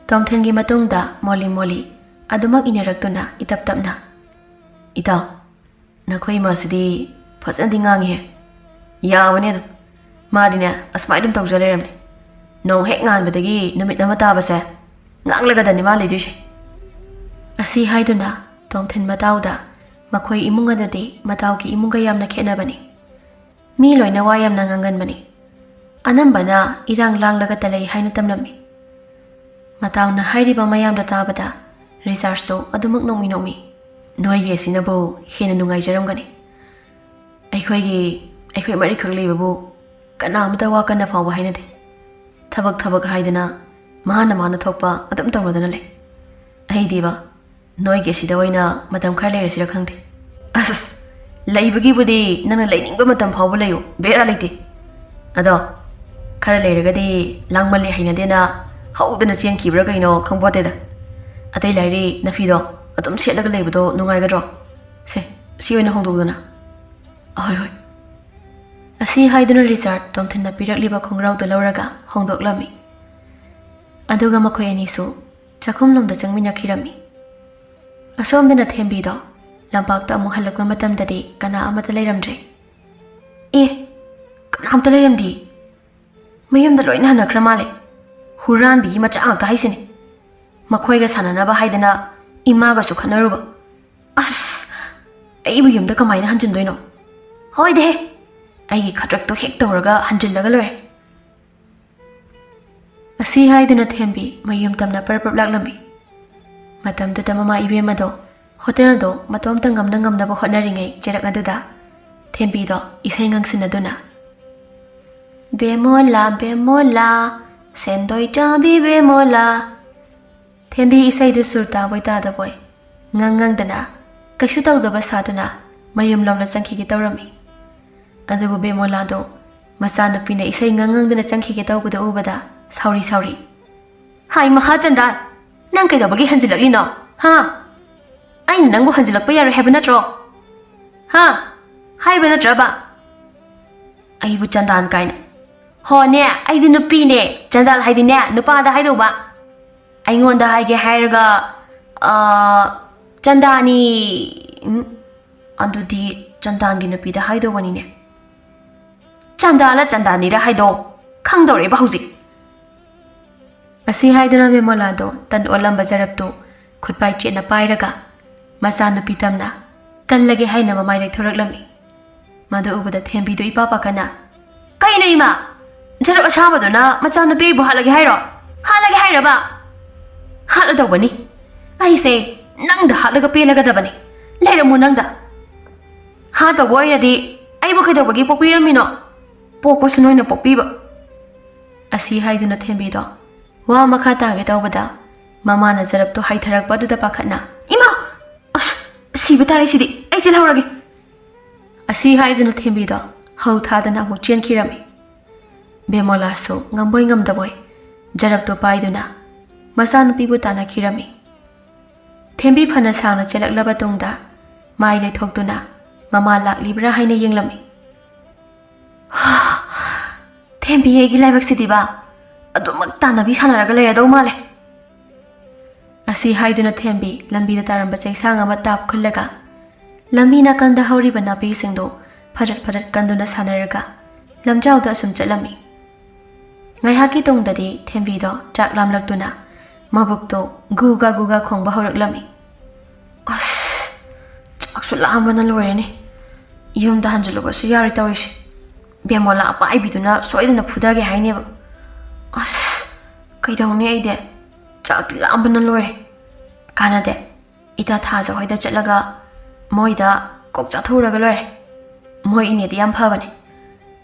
ꯇꯣꯝꯊꯤꯟꯒꯤ ꯃꯇꯨꯡꯗ ꯃꯣꯂꯤ ꯃꯣꯂꯤ ꯑꯗꯨꯃꯛ ꯏꯟꯅꯔꯛꯇꯨꯅ ꯏꯇꯞ ꯇꯞꯅ, "ꯏꯇꯥꯎ, ꯅꯈꯣꯏ ꯏꯃꯥꯁꯤꯗꯤ ꯐꯖꯅꯗꯤ ꯉꯥꯡꯉꯤꯍꯦ꯫ ꯌꯥꯕꯅꯦ ꯑꯗꯨꯝ꯫ ꯃꯥꯗꯤꯅꯦ ꯑꯁꯨꯃꯥꯏ ꯑꯗꯨꯝ ꯇꯧꯖ ꯂꯩꯔꯝꯅꯦ꯫ ꯅꯣꯡ ꯍꯦꯛ ꯉꯥꯟꯕꯗꯒꯤ ꯅꯨꯃꯤꯠ ꯑꯃ ꯇꯥꯕꯁꯦ ꯉꯥꯡꯂꯒꯗꯅꯤ ꯃꯥ ꯂꯩꯗꯣꯏꯁꯦ"꯫ ꯑꯁꯤ ꯍꯥꯏꯗꯨꯅ ꯇꯣꯝꯊꯤꯟ ꯃꯇꯥꯎꯗ, ꯃꯈꯣꯏ ꯏꯃꯨꯡ ꯑꯗꯨꯗꯤ ꯃꯇꯥꯎꯒꯤ ꯏꯃꯨꯡꯒ ꯌꯥꯝꯅ ꯈꯦꯠꯅꯕꯅꯤ꯫ ꯃꯤ ꯂꯣꯏꯅ ꯋꯥ ꯌꯥꯝꯅ ꯉꯥꯡꯒꯟꯕꯅꯤ꯫ ꯑꯅꯝꯕꯅ ꯏꯔꯥꯡ ꯂꯥꯡꯂꯒꯇ ꯂꯩ ꯍꯥꯏꯅ ꯇꯝꯂꯝꯃꯤ꯫ ꯃꯇꯥꯎꯅ ꯍꯥꯏꯔꯤꯕ ꯃꯌꯥꯝꯗꯣ ꯇꯥꯕꯗ ꯔꯤꯆꯥꯔꯗꯁꯨ ꯑꯗꯨꯃꯛ ꯅꯣꯛꯃꯤ ꯅꯣꯛꯃꯤ꯫ "ꯅꯣꯏꯒꯤ ꯑꯁꯤꯅꯕꯨ ꯍꯦꯟꯅ ꯅꯨꯡꯉꯥꯏꯖꯔꯝꯒꯅꯤ꯫ ꯑꯩꯈꯣꯏꯒꯤ, ꯑꯩꯈꯣꯏ ꯃꯔꯤꯈꯛ ꯂꯩꯕꯕꯨ ꯀꯅꯥ ꯑꯃꯇ ꯋꯥ ꯀꯟꯅ ꯐꯥꯎꯕ ꯍꯥꯏꯅꯗꯦ꯫ ꯊꯕꯛ ꯊꯕꯛ ꯍꯥꯏꯗꯅ ꯃꯥꯅ ꯃꯥꯅ ꯊꯣꯛꯄ ꯑꯗꯨꯝ ꯇꯧꯅꯗꯅ ꯂꯩ꯫ ꯑꯩꯗꯤꯕ ꯅꯣꯏꯒꯤ ꯑꯁꯤꯗ ꯑꯣꯏꯅ ꯃꯇꯝ ꯈꯔ ꯂꯩꯔꯁꯤꯔ ꯈꯪꯗꯦ꯫" "ꯑꯁ, ꯂꯩꯕꯒꯤꯕꯨꯗꯤ ꯅꯪꯅ ꯂꯩꯅꯤꯡꯕ ꯃꯇꯝ ꯐꯥꯎꯕ ꯂꯩꯌꯨ, ꯕꯦꯔꯥ ꯂꯩꯇꯦ꯫ ꯑꯗꯣ ꯈꯔ ꯂꯩꯔꯒꯗꯤ ꯂꯥꯡꯃꯜꯂꯤ ꯍꯩꯅꯗꯦꯅ ꯍꯧꯗꯅ ꯆꯦꯟꯈꯤꯕ꯭ꯔꯥ ꯀꯩꯅꯣ ꯈꯪꯄꯣꯠꯇꯦꯗ꯫ ꯑꯇꯩ ꯂꯥꯏꯔꯤ ꯅꯐꯤꯗꯣ ꯑꯗꯨꯝ ꯁꯦꯠꯂꯒ ꯂꯩꯕꯗꯣ ꯅꯨꯡꯉꯥꯏꯒꯗ꯭ꯔꯣ? ꯁꯦ, ꯁꯤ ꯑꯣꯏꯅ ꯍꯣꯡꯗꯣꯛꯎꯗꯅ꯫" "ꯑꯍꯣꯏ, ꯍꯣꯏ꯫" ꯑꯁꯤ ꯍꯥꯏꯗꯨꯅ ꯔꯤꯆꯥꯔꯗ ꯇꯣꯝꯊꯤꯟꯅ ꯄꯤꯔꯛꯂꯤꯕ ꯈꯣꯡꯒ꯭ꯔꯥꯎꯗꯨ ꯂꯧꯔꯒ ꯍꯣꯡꯗꯣꯛꯂꯝꯃꯤ꯫ ꯑꯗꯨꯒ ꯃꯈꯣꯏ ꯑꯅꯤꯁꯨ ꯆꯥꯛꯈꯨꯝꯂꯣꯝꯗ ꯆꯪꯃꯤꯟꯅꯈꯤꯔꯝꯃꯤ꯫ ꯑꯁꯣꯝꯗꯅ ꯊꯦꯝꯕꯤꯗꯣ ꯂꯝꯄꯥꯛꯇ ꯑꯃꯨꯛ ꯍꯜꯂꯛꯄ ꯃꯇꯝꯗꯗꯤ ꯀꯅꯥ ꯑꯃꯠꯇ ꯂꯩꯔꯝꯗ꯭ꯔꯦ꯫ "ꯑꯦ, ꯀꯅꯥꯝꯇ ꯂꯩꯔꯝꯗꯤ? ꯃꯌꯨꯝꯗ ꯂꯣꯏꯅ ꯍꯟꯅꯈ꯭ꯔ ꯃꯥꯜꯂꯦ꯫ ꯍꯨꯔꯥꯟꯕꯤꯒꯤ ꯃꯆꯥ ꯉꯥꯛꯇ ꯍꯥꯏꯁꯤꯅꯦ꯫ ꯃꯈꯣꯏꯒ ꯁꯥꯟꯅꯅꯕ ꯍꯥꯏꯗꯅ ꯏꯃꯥꯒꯁꯨ ꯈꯠꯅꯔꯨꯕ꯫ ꯑꯁ, ꯑꯩꯕꯨ ꯌꯨꯝꯗ ꯀꯃꯥꯏꯅ ꯍꯟꯖꯤꯟꯗꯣꯏꯅꯣ? ꯍꯣꯏꯗꯦꯍꯦ, ꯑꯩꯒꯤ ꯈꯗ꯭ꯔꯛꯇꯣ ꯍꯦꯛ ꯇꯧꯔꯒ ꯍꯟꯖꯤꯜꯂꯒ ꯂꯣꯏꯔꯦ꯫" ꯑꯁꯤ ꯍꯥꯏꯗꯨꯅ ꯊꯦꯝꯕꯤ ꯃꯌꯨꯝ ꯇꯝꯅ ꯄꯔꯞ ꯄꯔꯞ ꯂꯥꯛꯂꯝꯃꯤ꯫ ꯃꯇꯝꯗꯨꯗ ꯃꯃꯥ ꯏꯕꯦꯝ ꯑꯗꯣ ꯍꯣꯇꯦꯜꯗꯣ ꯃꯇꯣꯝꯇ ꯉꯝꯅ ꯉꯝꯅꯕ ꯍꯣꯠꯅꯔꯤꯉꯩ ꯆꯦꯔꯛ ꯑꯗꯨꯗ ꯊꯦꯝꯕꯤꯗꯣ ꯏꯁꯩ ꯉꯪꯁꯤꯟꯅꯗꯨꯅ, "ꯕꯦꯃꯣꯂꯥ, ꯕꯦꯃꯣꯂꯥ, ꯁꯦꯟꯗꯣꯏ ꯆꯥꯕꯤ ꯕꯦꯃꯣꯂꯥ꯫" ꯊꯦꯝꯕꯤ ꯏꯁꯩꯗꯨ ꯁꯨꯔ ꯇꯥꯕꯣꯏ ꯇꯥꯗꯕꯣꯏ ꯉꯪ ꯉꯪꯗꯅ, ꯀꯩꯁꯨ ꯇꯧꯗꯕ ꯁꯥꯗꯨꯅ ꯃꯌꯨꯝ ꯂꯣꯝꯗ ꯆꯪꯈꯤꯒꯦ ꯇꯧꯔꯝꯃꯤ꯫ ꯑꯗꯨꯕꯨ ꯕꯦꯃꯣꯂꯥꯗꯣ ꯃꯆꯥꯅꯨꯄꯤꯅ ꯏꯁꯩ ꯉꯪ ꯉꯪꯗꯨꯅ ꯆꯪꯈꯤꯒꯦ ꯇꯧꯕꯗꯨ ꯎꯕꯗ ꯁꯥꯎꯔꯤ ꯁꯥꯎꯔꯤ, "ꯍꯥꯏ ꯃꯍꯥ ꯆꯟꯗꯥꯜ, ꯅꯪ ꯀꯩꯗꯧꯕꯒꯤ ꯍꯟꯖꯤꯜꯂꯛꯂꯤꯅꯣ? ꯍꯥ? ꯑꯩꯅ ꯅꯪꯕꯨ ꯍꯟꯖꯤꯜꯂꯛꯄ ꯌꯥꯔꯣꯏ ꯍꯥꯏꯕ ꯅꯠꯇ꯭ꯔꯣ? ꯍꯥ? ꯍꯥꯏꯕ ꯅꯠꯇ꯭ꯔꯕ?" "ꯑꯩꯕꯨ ꯆꯟꯗꯥꯟ ꯀꯥꯏꯅ? ꯍꯣꯅꯦ, ꯑꯩꯗꯤ ꯅꯨꯄꯤꯅꯦ꯫ ꯆꯟꯗꯥꯟ ꯍꯥꯏꯗꯤꯅꯦ, ꯅꯨꯄꯥꯗ ꯍꯥꯏꯗꯧꯕ꯫ ꯑꯩꯉꯣꯟꯗ ꯍꯥꯏꯒꯦ ꯍꯥꯏꯔꯒ, ꯑ, ꯆꯟꯗꯥꯅꯤ, ꯎꯝ, ꯑꯗꯨꯗꯤ ꯆꯟꯗꯥꯟꯒꯤ ꯅꯨꯄꯤꯗ ꯍꯥꯏꯗꯧꯕꯅꯤꯅꯦ꯫" "ꯆꯟꯗꯥꯂ ꯆꯟꯗꯥꯅꯤꯔ ꯍꯥꯏꯗꯣ ꯈꯪꯗꯧꯔꯦꯕ ꯍꯧꯖꯤꯛ꯫" ꯑꯁꯤ ꯍꯥꯏꯗꯨꯅ ꯕꯦꯃꯣꯂꯥꯗꯣ ꯇꯟ ꯑꯣꯜꯂꯝꯕ ꯖꯔꯞꯇꯨ ꯈꯨꯠꯄꯥꯏ ꯆꯦꯠꯅ ꯄꯥꯏꯔꯒ ꯃꯆꯥꯅꯨꯄꯤ ꯇꯝꯅ ꯀꯜꯂꯒꯦ ꯍꯥꯏꯅ ꯃꯃꯥꯏ ꯂꯩꯊꯣꯔꯛꯂꯝꯃꯤ꯫ ꯃꯗꯨ ꯎꯕꯗ ꯊꯦꯝꯕꯤꯗꯨ ꯏꯄꯥ ꯄꯥꯈꯠꯅ, "ꯀꯩꯅꯣ ꯏꯃꯥ? ꯖꯔꯨꯛ ꯑꯁꯥꯕꯗꯨꯅ ꯃꯆꯥꯅꯨꯄꯤ ꯑꯩꯕꯨ ꯍꯥꯠꯂꯒꯦ ꯍꯥꯏꯔꯣ? ꯍꯥꯠꯂꯒꯦ ꯍꯥꯏꯔꯕ?" "ꯍꯥꯠꯂꯗꯧꯕꯅꯤ꯫ ꯑꯩꯁꯦ ꯅꯪꯗ ꯍꯥꯠꯂꯒ ꯄꯦꯜꯂꯒꯗꯕꯅꯤ꯫ ꯂꯩꯔꯝꯃꯨ ꯅꯪꯗ꯫ ꯍꯥꯠꯇꯧꯕ ꯑꯣꯏꯔꯗꯤ ꯑꯩꯕꯨ ꯀꯩꯗꯧꯕꯒꯤ ꯄꯣꯛꯄꯤꯔꯝꯃꯤꯅꯣ? ꯄꯣꯛꯄꯁꯨ ꯅꯣꯏꯅ ꯄꯣꯛꯄꯤꯕ꯫" ꯑꯁꯤ ꯍꯥꯏꯗꯨꯅ ꯊꯦꯝꯕꯤꯗꯣ ꯋꯥ ꯃꯈꯥ ꯇꯥꯒꯦ ꯇꯧꯕꯗ ꯃꯃꯥꯅ ꯖꯔꯞꯇꯣ ꯍꯥꯏꯊꯔꯛꯄ ꯑꯗꯨꯗ ꯄꯥꯈꯠꯅ, "ꯏꯃꯥ! ꯑꯁ, ꯁꯤꯕ ꯇꯥꯔꯦ ꯁꯤꯗꯤ꯫ ꯑꯩ ꯆꯦꯜꯍꯧꯔꯒꯦ꯫" ꯑꯁꯤ ꯍꯥꯏꯗꯨꯅ ꯊꯦꯝꯕꯤꯗꯣ ꯍꯧ ꯊꯥꯗꯅ ꯑꯃꯨꯛ ꯆꯦꯟꯈꯤꯔꯝꯃꯤ꯫ ꯕꯦꯃꯣꯂꯥꯁꯨ ꯉꯝꯕꯣꯏ ꯉꯝꯗꯕꯣꯏ ꯖꯔꯞꯇꯣ ꯄꯥꯏꯗꯨꯅ ꯃꯆꯥꯅꯨꯄꯤꯕꯨ ꯇꯥꯟꯅꯈꯤꯔꯝꯃꯤ꯫ ꯊꯦꯝꯕꯤ ꯐꯅ ꯁꯥꯡꯅ ꯆꯦꯜꯂꯛꯂꯕ ꯇꯨꯡꯗ ꯃꯥꯏ ꯂꯩꯊꯣꯛꯇꯨꯅ ꯃꯃꯥ ꯂꯥꯛꯂꯤꯕ꯭ꯔꯥ ꯍꯥꯏꯅ ꯌꯦꯡꯂꯝꯃꯤ꯫ "ꯊꯦꯝꯕꯤ, ꯑꯩꯒꯤ ꯂꯥꯏꯕꯛꯁꯤꯗꯤꯕ ꯑꯗꯨꯃꯛ ꯇꯥꯟꯅꯕꯤ ꯁꯥꯟꯅꯔꯒ ꯂꯩꯔꯗꯧ ꯃꯥꯜꯂꯦ꯫" ꯑꯁꯤ ꯍꯥꯏꯗꯨꯅ ꯊꯦꯝꯕꯤ ꯂꯝꯕꯤꯗ ꯇꯥꯔꯝꯕ ꯆꯩꯁꯥꯡ ꯑꯃ ꯇꯥꯞ ꯈꯨꯜꯂꯒ ꯂꯝꯕꯤ ꯅꯥꯀꯟꯗ ꯍꯧꯔꯤꯕ ꯅꯥꯄꯤꯁꯤꯡꯗꯨ ꯐꯔꯠ ꯐꯔꯠ ꯀꯟꯗꯨꯅ ꯁꯥꯟꯅꯔꯒ ꯂꯝꯖꯥꯎꯗ ꯑꯁꯨꯝ ꯆꯠꯂꯝꯃꯤ꯫ ꯉꯥꯏꯍꯥꯛꯀꯤ ꯇꯨꯡꯗꯗꯤ ꯊꯦꯝꯕꯤꯗꯣ ꯆꯥꯛ ꯂꯥꯝꯂꯛꯇꯨꯅ ꯃꯕꯨꯛꯇꯣ ꯒꯨꯒꯥ ꯒꯨꯒꯥ ꯈꯣꯡꯕ ꯍꯧꯔꯛꯂꯝꯃꯤ꯫ "ꯑꯁ, ꯆꯥꯛꯁꯨ ꯂꯥꯝꯕꯅ ꯂꯣꯏꯔꯦꯅꯦ꯫ ꯌꯨꯝꯗ ꯍꯟꯖꯤꯜꯂꯨꯕꯁꯨ ꯌꯥꯔꯣꯏ ꯇꯧꯔꯤꯁꯦ꯫ ꯕꯦꯃꯣꯂꯥ ꯑꯄꯥꯏꯕꯤꯗꯨꯅ ꯁꯣꯏꯗꯅ ꯐꯨꯊꯒꯦ ꯍꯥꯏꯅꯦꯕ꯫ ꯑꯁ, ꯀꯩꯗꯧꯅꯤ ꯑꯩꯗꯤ? ꯆꯥꯛꯇꯤ ꯂꯥꯝꯕꯅ ꯂꯣꯏꯔꯦ꯫" "ꯀꯥꯟꯅꯗꯦ꯫ ꯏꯇꯥ ꯊꯥꯖ ꯍꯣꯏꯗ ꯆꯠꯂꯒ ꯃꯣꯏꯗ ꯀꯣꯛ ꯆꯥꯊꯣꯛꯎꯔꯒ ꯂꯣꯏꯔꯦ꯫ ꯃꯣꯏ ꯏꯅꯦꯗꯤ ꯌꯥꯝ ꯐꯕꯅꯦ꯫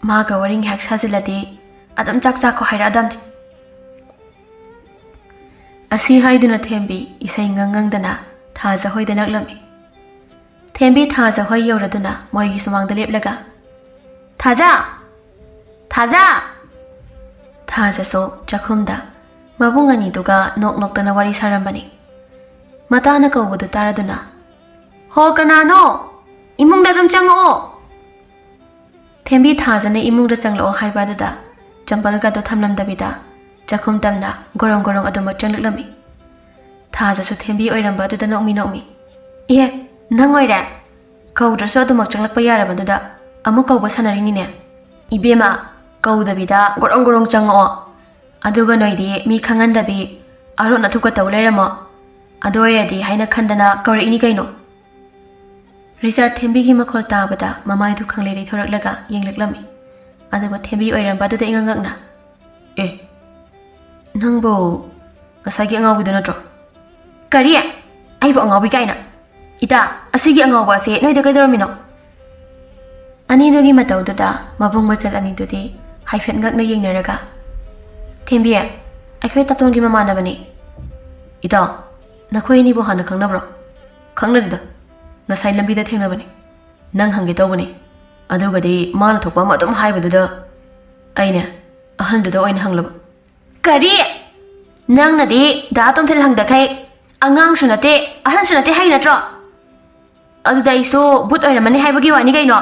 ꯃꯥꯒ ꯋꯥꯔꯤ ꯉꯥꯏꯍꯥꯛ ꯁꯥꯖꯤꯜꯂꯗꯤ ꯑꯗꯨꯝ ꯆꯥꯛ ꯆꯥꯈꯣ ꯍꯥꯏꯔꯛꯑꯗꯝꯅꯦ꯫" ꯑꯁꯤ ꯍꯥꯏꯗꯨꯅ ꯊꯦꯝꯕꯤ ꯏꯁꯩ ꯉꯪ ꯉꯪꯗꯅ ꯊꯥꯖ ꯍꯣꯏꯗ ꯅꯛꯂꯝꯃꯤ꯫ ꯊꯦꯝꯕꯤ ꯊꯥꯖ ꯍꯣꯏ ꯌꯧꯔꯗꯨꯅ ꯃꯣꯏꯒꯤ ꯁꯨꯃꯥꯡꯗ ꯂꯦꯞꯂꯒ, "ꯊꯥꯖ! ꯊꯥꯖ!" ꯊꯥꯖꯁꯨ ꯆꯥꯛꯈꯨꯝꯗ ꯃꯕꯨꯡ ꯑꯅꯤꯗꯨꯒ ꯅꯣꯛ ꯅꯣꯛꯇꯅ ꯋꯥꯔꯤ ꯁꯥꯔꯝꯕꯅꯤ꯫ ꯃꯇꯥꯅ ꯀꯧꯕꯗꯨ ꯇꯥꯔꯗꯨꯅ, "ꯍꯣ, ꯀꯅꯥꯅꯣ? ꯏꯃꯨꯡꯗ ꯑꯗꯨꯝ ꯆꯪꯉꯛꯑꯣ!" ꯊꯦꯝꯕꯤ ꯊꯥꯖꯅ ꯏꯃꯨꯡꯗ ꯆꯪꯂꯛꯑꯣ ꯍꯥꯏꯕ ꯑꯗꯨꯗ ꯆꯝꯄꯜꯒꯗꯣ ꯊꯝꯂꯝꯗꯕꯤꯗ ꯆꯥꯛꯈꯨꯝ ꯇꯝꯅ ꯒꯣꯔꯣꯡ ꯒꯣꯔꯣꯡ ꯑꯗꯨꯃꯛ ꯆꯪꯂꯛꯂꯝꯃꯤ꯫ ꯊꯥꯖꯁꯨ ꯊꯦꯝꯕꯤ ꯑꯣꯏꯔꯝꯕ ꯑꯗꯨꯗ ꯅꯣꯛꯃꯤ ꯅꯣꯛꯃꯤ, "ꯏꯍꯦ, ꯅꯪ ꯑꯣꯏꯔꯦ? ꯀꯧꯗ꯭ꯔꯁꯨ ꯑꯗꯨꯃꯛ ꯆꯪꯂꯛꯄ ꯌꯥꯔꯕꯗꯨꯗ ꯑꯃꯨꯛ ꯀꯧꯕ ꯁꯥꯟꯅꯔꯤꯅꯤꯅꯦ꯫ ꯏꯕꯦꯝꯃ, ꯀꯧꯗꯕꯤꯗ ꯒꯣꯔꯣꯡ ꯒꯣꯔꯣꯡ ꯆꯪꯉꯛꯑꯣ꯫ ꯑꯗꯨꯒ ꯅꯣꯏꯗꯤ ꯃꯤ ꯈꯪꯍꯟꯗꯕꯤ ꯑꯔꯣꯠ ꯑꯊꯨꯞꯀ ꯇꯧ ꯂꯩꯔꯝꯃꯣ꯫ "ꯑꯗꯨ ꯑꯣꯏꯔꯗꯤ" ꯍꯥꯏꯅ ꯈꯟꯗꯅ ꯀꯧꯔꯛꯏꯅꯤ ꯀꯩꯅꯣ꯫ ꯔꯤꯆꯥꯔꯗ ꯊꯦꯝꯕꯤꯒꯤ ꯃꯈꯣꯜ ꯇꯥꯕꯗ ꯃꯃꯥꯏꯗꯨ ꯈꯪꯂꯩ ꯂꯩꯊꯣꯔꯛꯂꯒ ꯌꯦꯡꯂꯛꯂꯝꯃꯤ꯫ ꯑꯗꯨꯕꯨ ꯊꯦꯝꯕꯤ ꯑꯣꯏꯔꯝꯕ ꯑꯗꯨꯗ ꯏꯉꯛ ꯉꯛꯅ, "ꯑꯦ, ꯅꯪꯕꯨ ꯉꯁꯥꯏꯒꯤ ꯑꯉꯥꯎꯕꯤꯗꯨ ꯅꯠꯇ꯭ꯔꯣ?" "ꯀꯔꯤ? ꯑꯩꯕꯨ ꯑꯉꯥꯎꯕꯤ ꯀꯥꯏꯅ? ꯏꯇꯥ, ꯑꯁꯤꯒꯤ ꯑꯉꯥꯎꯕ ꯑꯁꯦ ꯅꯣꯏꯗ ꯀꯩꯗꯧꯔꯝꯃꯤꯅꯣ?" ꯑꯅꯤꯗꯨꯒꯤ ꯃꯇꯧꯗꯨꯗ ꯃꯕꯨꯡ ꯃꯆꯜ ꯑꯅꯤꯗꯨꯗꯤ ꯍꯥꯏꯐꯦꯠ ꯉꯛꯅ ꯌꯦꯡꯅꯔꯒ, "ꯊꯦꯝꯕꯤ, ꯑꯩꯈꯣꯏ ꯇꯥꯇꯣꯟꯒꯤ ꯃꯃꯥꯟꯅꯕꯅꯤ꯫" "ꯏꯇꯥ, ꯅꯈꯣꯏ ꯑꯅꯤꯕꯨ ꯍꯥꯟꯅ ꯈꯪꯅꯕ꯭ꯔꯣ?" "ꯈꯪꯅꯗꯦꯗ, ꯉꯁꯥꯏ ꯂꯝꯕꯤꯗ ꯊꯦꯡꯅꯕꯅꯤ꯫ ꯅꯪ ꯍꯪꯒꯦ ꯇꯧꯕꯅꯤ, ꯑꯗꯨꯒꯗꯤ ꯃꯥꯅ ꯊꯣꯛꯄ ꯑꯃ ꯑꯗꯨꯝ ꯍꯥꯏꯕꯗꯨꯗ ꯑꯩꯅꯦ ꯑꯍꯟꯗꯨꯗ ꯑꯣꯏꯅ ꯍꯪꯂꯕ꯫" "ꯀꯔꯤ? ꯅꯪꯅꯗꯤ ꯗꯥ ꯇꯣꯝꯊꯤꯟ ꯍꯪꯗꯈꯩ ꯑꯉꯥꯡꯁꯨ ꯅꯠꯇꯦ, ꯑꯍꯟꯁꯨ ꯅꯠꯇꯦ ꯍꯥꯏ ꯅꯠꯇ꯭ꯔꯣ? ꯑꯗꯨꯗ ꯑꯩꯁꯨ ꯕꯨꯠ ꯑꯣꯏꯔꯝꯃꯅꯤ ꯍꯥꯏꯕꯒꯤ ꯋꯥꯅꯤ ꯀꯩꯅꯣ꯫"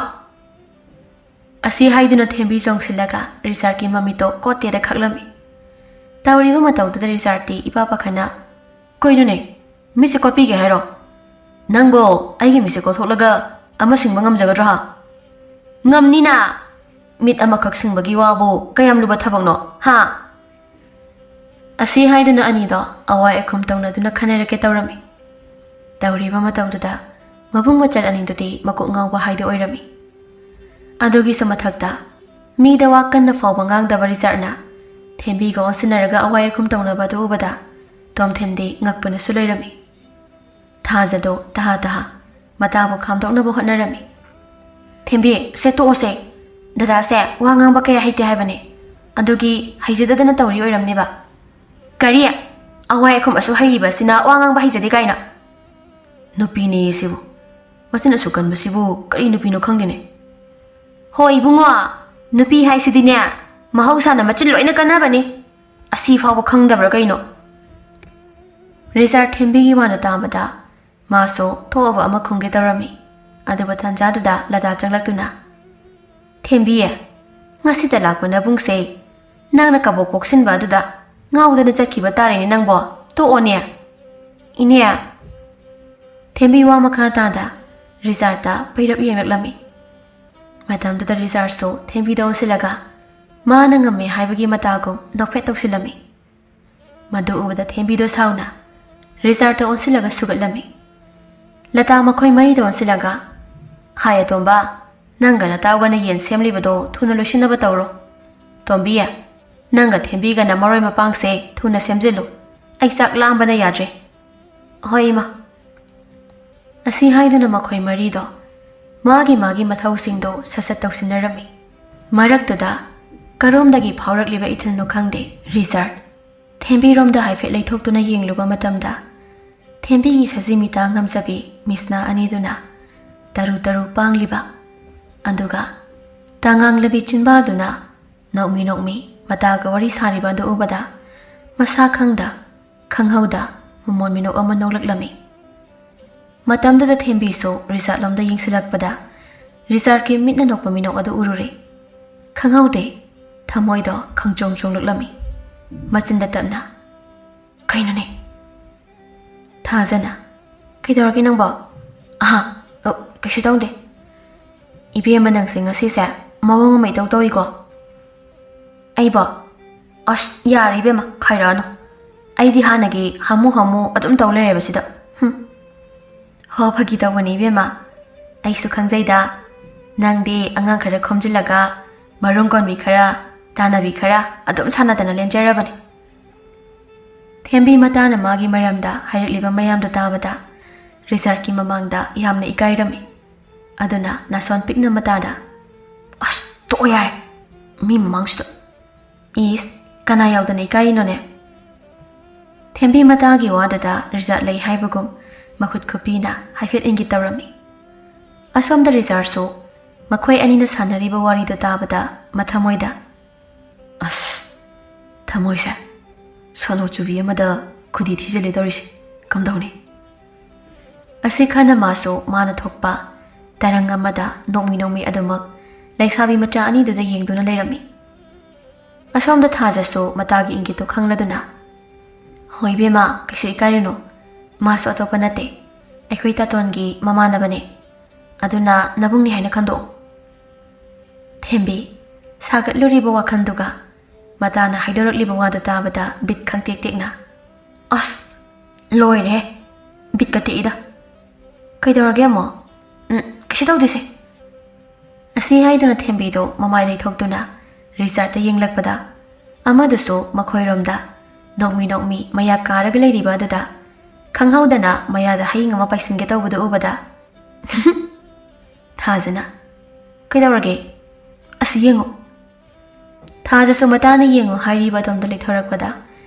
ꯑꯁꯤ ꯍꯥꯏꯗꯨꯅ ꯊꯦꯝꯕꯤ ꯆꯣꯡꯁꯤꯜꯂꯒ ꯔꯤꯆꯥꯔꯗꯀꯤ ꯃꯃꯤꯠꯇꯣ ꯀꯣꯠꯇꯦꯗ ꯈꯛꯂꯝꯃꯤ꯫ ꯇꯧꯔꯤꯕ ꯃꯇꯧꯗꯨꯗ ꯔꯤꯆꯥꯔꯗꯇꯤ ꯏꯄꯥ ꯄꯥꯈꯠꯅ, "ꯀꯩꯅꯣꯅꯦ, ꯃꯤꯠꯁꯦ ꯀꯣꯠꯄꯤꯒꯦ ꯍꯥꯏꯔꯣ? ꯅꯪꯕꯣ ꯑꯩꯒꯤ ꯃꯤꯠꯁꯦ ꯀꯣꯠꯊꯣꯛꯂꯒ ꯑꯃ ꯁꯤꯡꯕ ꯉꯝꯖꯒꯗ꯭ꯔꯣ ꯍꯥ?" "ꯉꯝꯅꯤꯅ꯫ ꯃꯤꯠ ꯑꯃꯈꯛ ꯁꯤꯡꯕꯒꯤ ꯋꯥꯕꯨ ꯀꯌꯥꯝ ꯂꯨꯕ ꯊꯕꯛꯅꯣ ꯍꯥ?" ꯑꯁꯤ ꯍꯥꯏꯗꯨꯅ ꯑꯅꯤꯗꯣ ꯑꯋꯥꯏ ꯑꯈꯨꯝ ꯇꯧꯅꯗꯨꯅ ꯈꯟꯅꯔꯛꯀꯦ ꯇꯧꯔꯝꯃꯤ꯫ ꯇꯧꯔꯤꯕ ꯃꯇꯧꯗꯨꯗ ꯃꯕꯨꯡ ꯃꯆꯜ ꯑꯅꯤꯗꯨꯗꯤ ꯃꯀꯣꯛ ꯉꯥꯎꯕ ꯍꯥꯏꯗꯨ ꯑꯣꯏꯔꯝꯃꯤ꯫ ꯑꯗꯨꯒꯤꯁꯨ ꯃꯊꯛꯇ ꯃꯤꯗ ꯋꯥ ꯀꯟꯅ ꯐꯥꯎꯕ ꯉꯥꯡꯗꯕ ꯔꯤꯆꯥꯔꯗꯅ ꯊꯦꯝꯕꯤꯒ ꯑꯣꯟꯁꯤꯟꯅꯔꯒ ꯑꯋꯥꯏ ꯑꯈꯨꯝ ꯇꯧꯅꯕ ꯑꯗꯨ ꯎꯕꯗ ꯇꯣꯝꯊꯤꯟꯗꯤ ꯉꯛꯄꯅꯁꯨ ꯂꯩꯔꯝꯃꯤ꯫ ꯊꯥꯖꯗꯣ ꯇꯍꯥ ꯇꯍꯥ ꯃꯇꯥꯕꯨ ꯈꯥꯝꯗꯣꯛꯅꯕ ꯍꯣꯠꯅꯔꯝꯃꯤ꯫ "ꯊꯦꯝꯕꯤ, ꯁꯦ ꯇꯣꯛꯑꯣꯁꯦ꯫ ꯗꯗꯥꯁꯦ ꯋꯥ ꯉꯥꯡꯕ ꯀꯌꯥ ꯍꯩꯇꯦ ꯍꯥꯏꯕꯅꯦ꯫ ꯑꯗꯨꯒꯤ ꯍꯩꯖꯗꯗꯅ ꯇꯧꯔꯤ ꯑꯣꯏꯔꯝꯅꯦꯕ꯫" "ꯀꯔꯤ? ꯑꯋꯥꯏ ꯑꯈꯨꯝ ꯑꯁꯨꯛ ꯍꯩꯔꯤꯕ ꯑꯁꯤꯅ ꯋꯥ ꯉꯥꯡꯕ ꯍꯩꯖꯗꯦ ꯀꯥꯏꯅ?" "ꯅꯨꯄꯤꯅꯦ ꯁꯤꯕꯨ꯫ ꯃꯆꯤꯟ ꯑꯁꯨꯛ ꯀꯟꯕꯁꯤꯕꯨ ꯀꯔꯤ ꯅꯨꯄꯤꯅꯣ ꯈꯪꯗꯦꯅꯦ꯫" "ꯍꯣ ꯏꯕꯨꯡꯉꯣ, ꯅꯨꯄꯤ ꯍꯥꯏꯁꯤꯗꯤꯅꯦ ꯃꯍꯧꯁꯥꯅ ꯃꯆꯤꯟ ꯂꯣꯏꯅ ꯀꯟꯅꯕꯅꯤ꯫ ꯑꯁꯤ ꯐꯥꯎꯕ ꯈꯪꯗꯕ꯭ꯔꯥ ꯀꯩꯅꯣ?" ꯔꯤꯆꯥꯔꯗ ꯊꯦꯝꯕꯤꯒꯤ ꯋꯥꯗꯨ ꯇꯥꯕꯗ ꯃꯥꯁꯨ ꯊꯣꯛꯑꯕ ꯑꯃ ꯈꯨꯝꯒꯦ ꯇꯧꯔꯝꯃꯤ꯫ ꯑꯗꯨꯕꯨ ꯇꯥꯟꯖꯥꯗꯨꯗ ꯂꯗꯥ ꯆꯪꯂꯛꯇꯨꯅ, "ꯊꯦꯝꯕꯤ, ꯉꯁꯤꯇ ꯂꯥꯛꯄ ꯅꯕꯨꯡꯁꯦ ꯅꯪꯅ ꯀꯕꯣꯛ ꯄꯣꯛꯁꯤꯟꯕ ꯑꯗꯨꯗ ꯉꯥꯎꯗꯅ ꯆꯠꯈꯤꯕ ꯇꯥꯔꯦꯅꯦ ꯅꯪꯕꯣ꯫ ꯇꯣꯛꯑꯣꯅꯦ꯫" "ꯏꯅꯦ꯫" ꯊꯦꯝꯕꯤ ꯋꯥ ꯃꯈꯥ ꯇꯥꯗ ꯔꯤꯆꯥꯔꯗꯇ ꯄꯩꯔꯞ ꯌꯦꯡꯂꯛꯂꯝꯃꯤ꯫ ꯃꯇꯝꯗꯨꯗ ꯔꯤꯆꯥꯔꯗꯁꯨ ꯊꯦꯝꯕꯤꯗ ꯑꯣꯟꯁꯤꯜꯂꯒ ꯃꯥꯅ ꯉꯝꯃꯦ ꯍꯥꯏꯕꯒꯤ ꯃꯇꯥꯒꯨꯝ ꯅꯣꯛꯐꯦꯠ ꯇꯧꯁꯤꯜꯂꯝꯃꯤ꯫ ꯃꯗꯨ ꯎꯕꯗ ꯊꯦꯝꯕꯤꯗꯣ ꯁꯥꯎꯅ, ꯔꯤꯆꯥꯔꯗꯇ ꯑꯣꯟꯁꯤꯜꯂꯒ ꯁꯨꯒꯠꯂꯝꯃꯤ꯫ ꯂꯇꯥ ꯃꯈꯣꯏ ꯃꯔꯤꯗ ꯑꯣꯟꯁꯤꯜꯂꯒ, "ꯍꯥꯏ ꯑꯇꯣꯝꯕ, ꯅꯪꯒ ꯅꯇꯥꯎꯒꯅ ꯌꯦꯟ ꯁꯦꯝꯂꯤꯕꯗꯣ ꯊꯨꯅ ꯂꯣꯏꯁꯤꯟꯅꯕ ꯇꯧꯔꯣ꯫ ꯇꯣꯝꯕꯤ, ꯅꯪꯒ ꯊꯦꯝꯕꯤꯒꯅ ꯃꯔꯣꯏ ꯃꯄꯥꯡꯁꯦ ꯊꯨꯅ ꯁꯦꯝꯖꯤꯜꯂꯨ꯫ ꯑꯩ ꯆꯥꯛ ꯂꯥꯝꯕꯅ ꯌꯥꯗ꯭ꯔꯦ꯫" "ꯍꯣꯏ, ꯏꯃꯥ꯫" ꯑꯁꯤ ꯍꯥꯏꯗꯨꯅ ꯃꯈꯣꯏ ꯃꯔꯤꯗꯣ ꯃꯥꯒꯤ ꯃꯥꯒꯤ ꯃꯊꯧꯁꯤꯡꯗꯣ ꯁꯠ ꯁꯠ ꯇꯧꯁꯤꯟꯅꯔꯝꯃꯤ꯫ ꯃꯔꯛꯇꯨꯗ ꯀꯔꯣꯝꯗꯒꯤ ꯐꯥꯎꯔꯛꯂꯤꯕ ꯏꯊꯤꯜꯅꯣ ꯈꯪꯗꯦ, ꯔꯤꯆꯥꯔꯗ ꯊꯦꯝꯕꯤꯔꯣꯝꯗ ꯍꯥꯏꯐꯦꯠ ꯂꯩꯊꯣꯛꯇꯨꯅ ꯌꯦꯡꯂꯨꯕ ꯃꯇꯝꯗ, ꯊꯦꯝꯕꯤꯒꯤ ꯁꯖꯤ ꯃꯤꯇꯥ ꯉꯝꯖꯕꯤ ꯃꯤꯁꯅꯥ ꯑꯅꯤꯗꯨꯅ ꯇꯔꯨ ꯇꯔꯨ ꯄꯥꯡꯂꯤꯕ, ꯑꯗꯨꯒ ꯇꯉꯥꯡꯂꯕꯤ ꯆꯤꯟꯕꯥꯜꯗꯨꯅ ꯅꯣꯛꯃꯤ ꯅꯣꯛꯃꯤ ꯃꯇꯥꯒ ꯋꯥꯔꯤ ꯁꯥꯔꯤꯕ ꯑꯗꯨ ꯎꯕꯗ, ꯃꯁꯥ ꯈꯪꯗ ꯈꯪꯍꯧꯗ ꯃꯃꯣꯟ ꯃꯤꯅꯣꯛ ꯑꯃ ꯅꯣꯛꯂꯛꯂꯝꯃꯤ꯫ ꯃꯇꯝꯗꯨꯗ ꯊꯦꯝꯕꯤꯁꯨ ꯔꯤꯆꯥꯔꯗꯂꯣꯝꯗ ꯌꯦꯡꯁꯤꯜꯂꯛꯄꯗ, ꯔꯤꯆꯥꯔꯗꯀꯤ ꯃꯤꯠꯅ ꯅꯣꯛꯄ ꯃꯤꯅꯣꯛ ꯑꯗꯨ ꯎꯔꯨꯔꯦ꯫ ꯈꯪꯍꯧꯗꯦ, ꯊꯃꯣꯏꯗꯣ ꯈꯪꯆꯣꯡ ꯆꯣꯡꯂꯛꯂꯝꯃꯤ꯫ ꯃꯆꯤꯟꯗ ꯇꯞꯅ, "ꯀꯩꯅꯣꯅꯦ?" ꯊꯥꯖꯅ, "ꯀꯩꯗꯧꯔꯒꯦ ꯅꯪꯕꯣ?" "ꯑꯍꯥ, ꯑ, ꯀꯩꯁꯨ ꯇꯧꯗꯦ꯫" "ꯏꯕꯦꯝꯃ, ꯅꯪꯁꯦ ꯉꯁꯤꯁꯦ ꯃꯑꯣꯡ ꯑꯃ ꯏꯇꯧ ꯇꯧꯏꯀꯣ꯫" "ꯑꯩꯕꯣ? ꯑꯁ, ꯌꯥꯔꯦ ꯏꯕꯦꯝꯃ, ꯈꯥꯏꯔꯛꯑꯅꯨ꯫ ꯑꯩꯗꯤ ꯍꯥꯟꯅꯒꯤ ꯍꯥꯃꯨ ꯍꯥꯃꯨ ꯑꯗꯨꯝ ꯇꯧ ꯂꯩꯔꯦꯕ ꯁꯤꯗ꯫ ꯍꯨꯝ꯫" "ꯍꯣ, ꯐꯥꯒꯤ ꯇꯧꯕꯅꯤ ꯏꯕꯦꯝꯃ꯫ ꯑꯩꯁꯨ ꯈꯪꯖꯩꯗ꯫ ꯅꯪꯗꯤ ꯑꯉꯥꯡ ꯈꯔ ꯈꯣꯝꯖꯤꯜꯂꯒ ꯃꯔꯨꯝ ꯀꯣꯟꯕꯤ ꯈꯔ, ꯇꯥꯟꯅꯕꯤ ꯈꯔ ꯑꯗꯨꯝ ꯁꯥꯟꯅꯗꯅ ꯂꯦꯟꯖꯔꯕꯅꯤ꯫" ꯊꯦꯝꯕꯤ ꯃꯇꯥꯅ ꯃꯥꯒꯤ ꯃꯔꯝꯗ ꯍꯥꯏꯔꯛꯂꯤꯕ ꯃꯌꯥꯝꯗꯨ ꯇꯥꯕꯗ, ꯔꯤꯆꯥꯔꯗꯀꯤ ꯃꯃꯥꯡꯗ ꯌꯥꯝꯅ ꯏꯀꯥꯏꯔꯝꯃꯤ꯫ ꯑꯗꯨꯅ ꯅꯥꯁꯣꯟ ꯄꯤꯛꯅ ꯃꯇꯥꯗ, "ꯑꯁ, ꯇꯣꯛꯑꯣ ꯌꯥꯔꯦ, ꯃꯤ ꯃꯃꯥꯡꯁꯤꯗ꯫" "ꯏꯁ, ꯀꯅꯥ ꯌꯥꯎꯗꯅ ꯏꯀꯥꯏꯔꯤꯅꯣꯅꯦ?" ꯊꯦꯝꯕꯤ ꯃꯇꯥꯒꯤ ꯋꯥꯗꯨꯗ ꯔꯤꯆꯥꯔꯗ ꯂꯩ ꯍꯥꯏꯕꯒꯨꯝ ꯃꯈꯨꯠ ꯈꯨꯄꯤꯅ ꯍꯥꯏꯐꯦꯠ ꯏꯪꯒꯤꯠ ꯇꯧꯔꯝꯃꯤ꯫ ꯑꯁꯣꯝꯗ ꯔꯤꯆꯥꯔꯗꯁꯨ ꯃꯈꯣꯏ ꯑꯅꯤꯅ ꯁꯥꯟꯅꯔꯤꯕ ꯋꯥꯔꯤꯗꯨ ꯇꯥꯕꯗ ꯃꯊꯃꯣꯏꯗ, "ꯑꯁ, ꯊꯃꯣꯏꯁꯦ ꯁꯣꯅꯣ ꯆꯨꯕꯤ ꯑꯃꯗ ꯈꯨꯗꯤ ꯊꯤꯖꯤꯜꯂꯦ ꯇꯧꯔꯤꯁꯦ, ꯀꯝꯗꯧꯅꯤ?" ꯑꯁꯤ ꯈꯟꯅ ꯃꯥꯁꯨ ꯃꯥꯅ ꯊꯣꯛꯄ ꯇꯔꯪ ꯑꯃꯗ ꯅꯣꯡꯃꯤ ꯅꯣꯡꯃꯤ ꯑꯗꯨꯃꯛ ꯂꯩꯁꯥꯕꯤ ꯃꯆꯥ ꯑꯅꯤꯗꯨꯗ ꯌꯦꯡꯗꯨꯅ ꯂꯩꯔꯝꯃꯤ꯫ ꯑꯁꯣꯝꯗ ꯊꯥꯖꯁꯨ ꯃꯇꯥꯒꯤ ꯏꯪꯒꯤꯠꯇꯨ ꯈꯪꯂꯗꯨꯅ, "ꯍꯣꯏ ꯏꯕꯦꯝꯃ, ꯀꯩꯁꯨ ꯏꯀꯥꯏꯔꯨꯅꯨ꯫ ꯃꯥꯁꯨ ꯑꯇꯣꯞꯄ ꯅꯠꯇꯦ, ꯑꯩꯈꯣꯏ ꯇꯥꯇꯣꯟꯒꯤ ꯃꯃꯥꯟꯅꯕꯅꯦ꯫ ꯑꯗꯨꯅ ꯅꯕꯨꯡꯅꯤ ꯍꯥꯏꯅ ꯈꯟꯗꯣꯛꯑꯣ꯫" ꯊꯦꯝꯕꯤ, ꯁꯥꯒꯠꯂꯨꯔꯤꯕ ꯋꯥꯈꯜꯗꯨꯒ ꯃꯇꯥꯅ ꯍꯥꯏꯗꯣꯔꯛꯂꯤꯕ ꯋꯥꯗꯨ ꯇꯥꯕꯗ ꯕꯤꯠ ꯈꯪꯇꯦꯛ ꯇꯦꯛꯅ, "ꯑꯁ, ꯂꯣꯏꯔꯦꯍꯦ, ꯕꯤꯠꯀ ꯇꯦꯛꯏꯗ꯫ ꯀꯩꯗꯧꯔꯒꯦ ꯑꯃꯨꯛ? ꯎꯝ, ꯀꯩꯁꯨ ꯇꯧꯗꯦꯁꯦ꯫ ꯑꯁꯤ ꯍꯥꯏꯗꯨꯅ ꯊꯦꯝꯕꯤꯗꯣ ꯃꯃꯥꯏ ꯂꯩꯊꯣꯛꯇꯨꯅ ꯔꯤꯆꯥꯔꯗꯇ ꯌꯦꯡꯂꯛꯄꯗ, ꯑꯃꯗꯨꯁꯨ ꯃꯈꯣꯏꯔꯣꯝꯗ ꯅꯣꯛꯃꯤ ꯅꯣꯛꯃꯤ ꯃꯌꯥ ꯀꯥꯔꯒ ꯂꯩꯔꯤꯕ ꯑꯗꯨꯗ ꯈꯪꯍꯧꯗꯅ ꯃꯌꯥꯗ ꯍꯌꯤꯡ ꯑꯃ ꯄꯥꯏꯁꯤꯟꯒꯦ ꯇꯧꯕꯗꯨ ꯎꯕꯗ, ꯊꯥꯖꯅ, "ꯀꯩꯗꯧꯔꯒꯦ? ꯑꯁꯤ ꯌꯦꯡꯉꯨ꯫" ꯊꯥꯖꯁꯨ ꯃꯇꯥꯅ ꯌꯦꯡꯉꯨ ꯍꯥꯏꯔꯤꯕ ꯑꯗꯣꯝꯗ ꯂꯩꯊꯣꯔꯛꯄꯗ,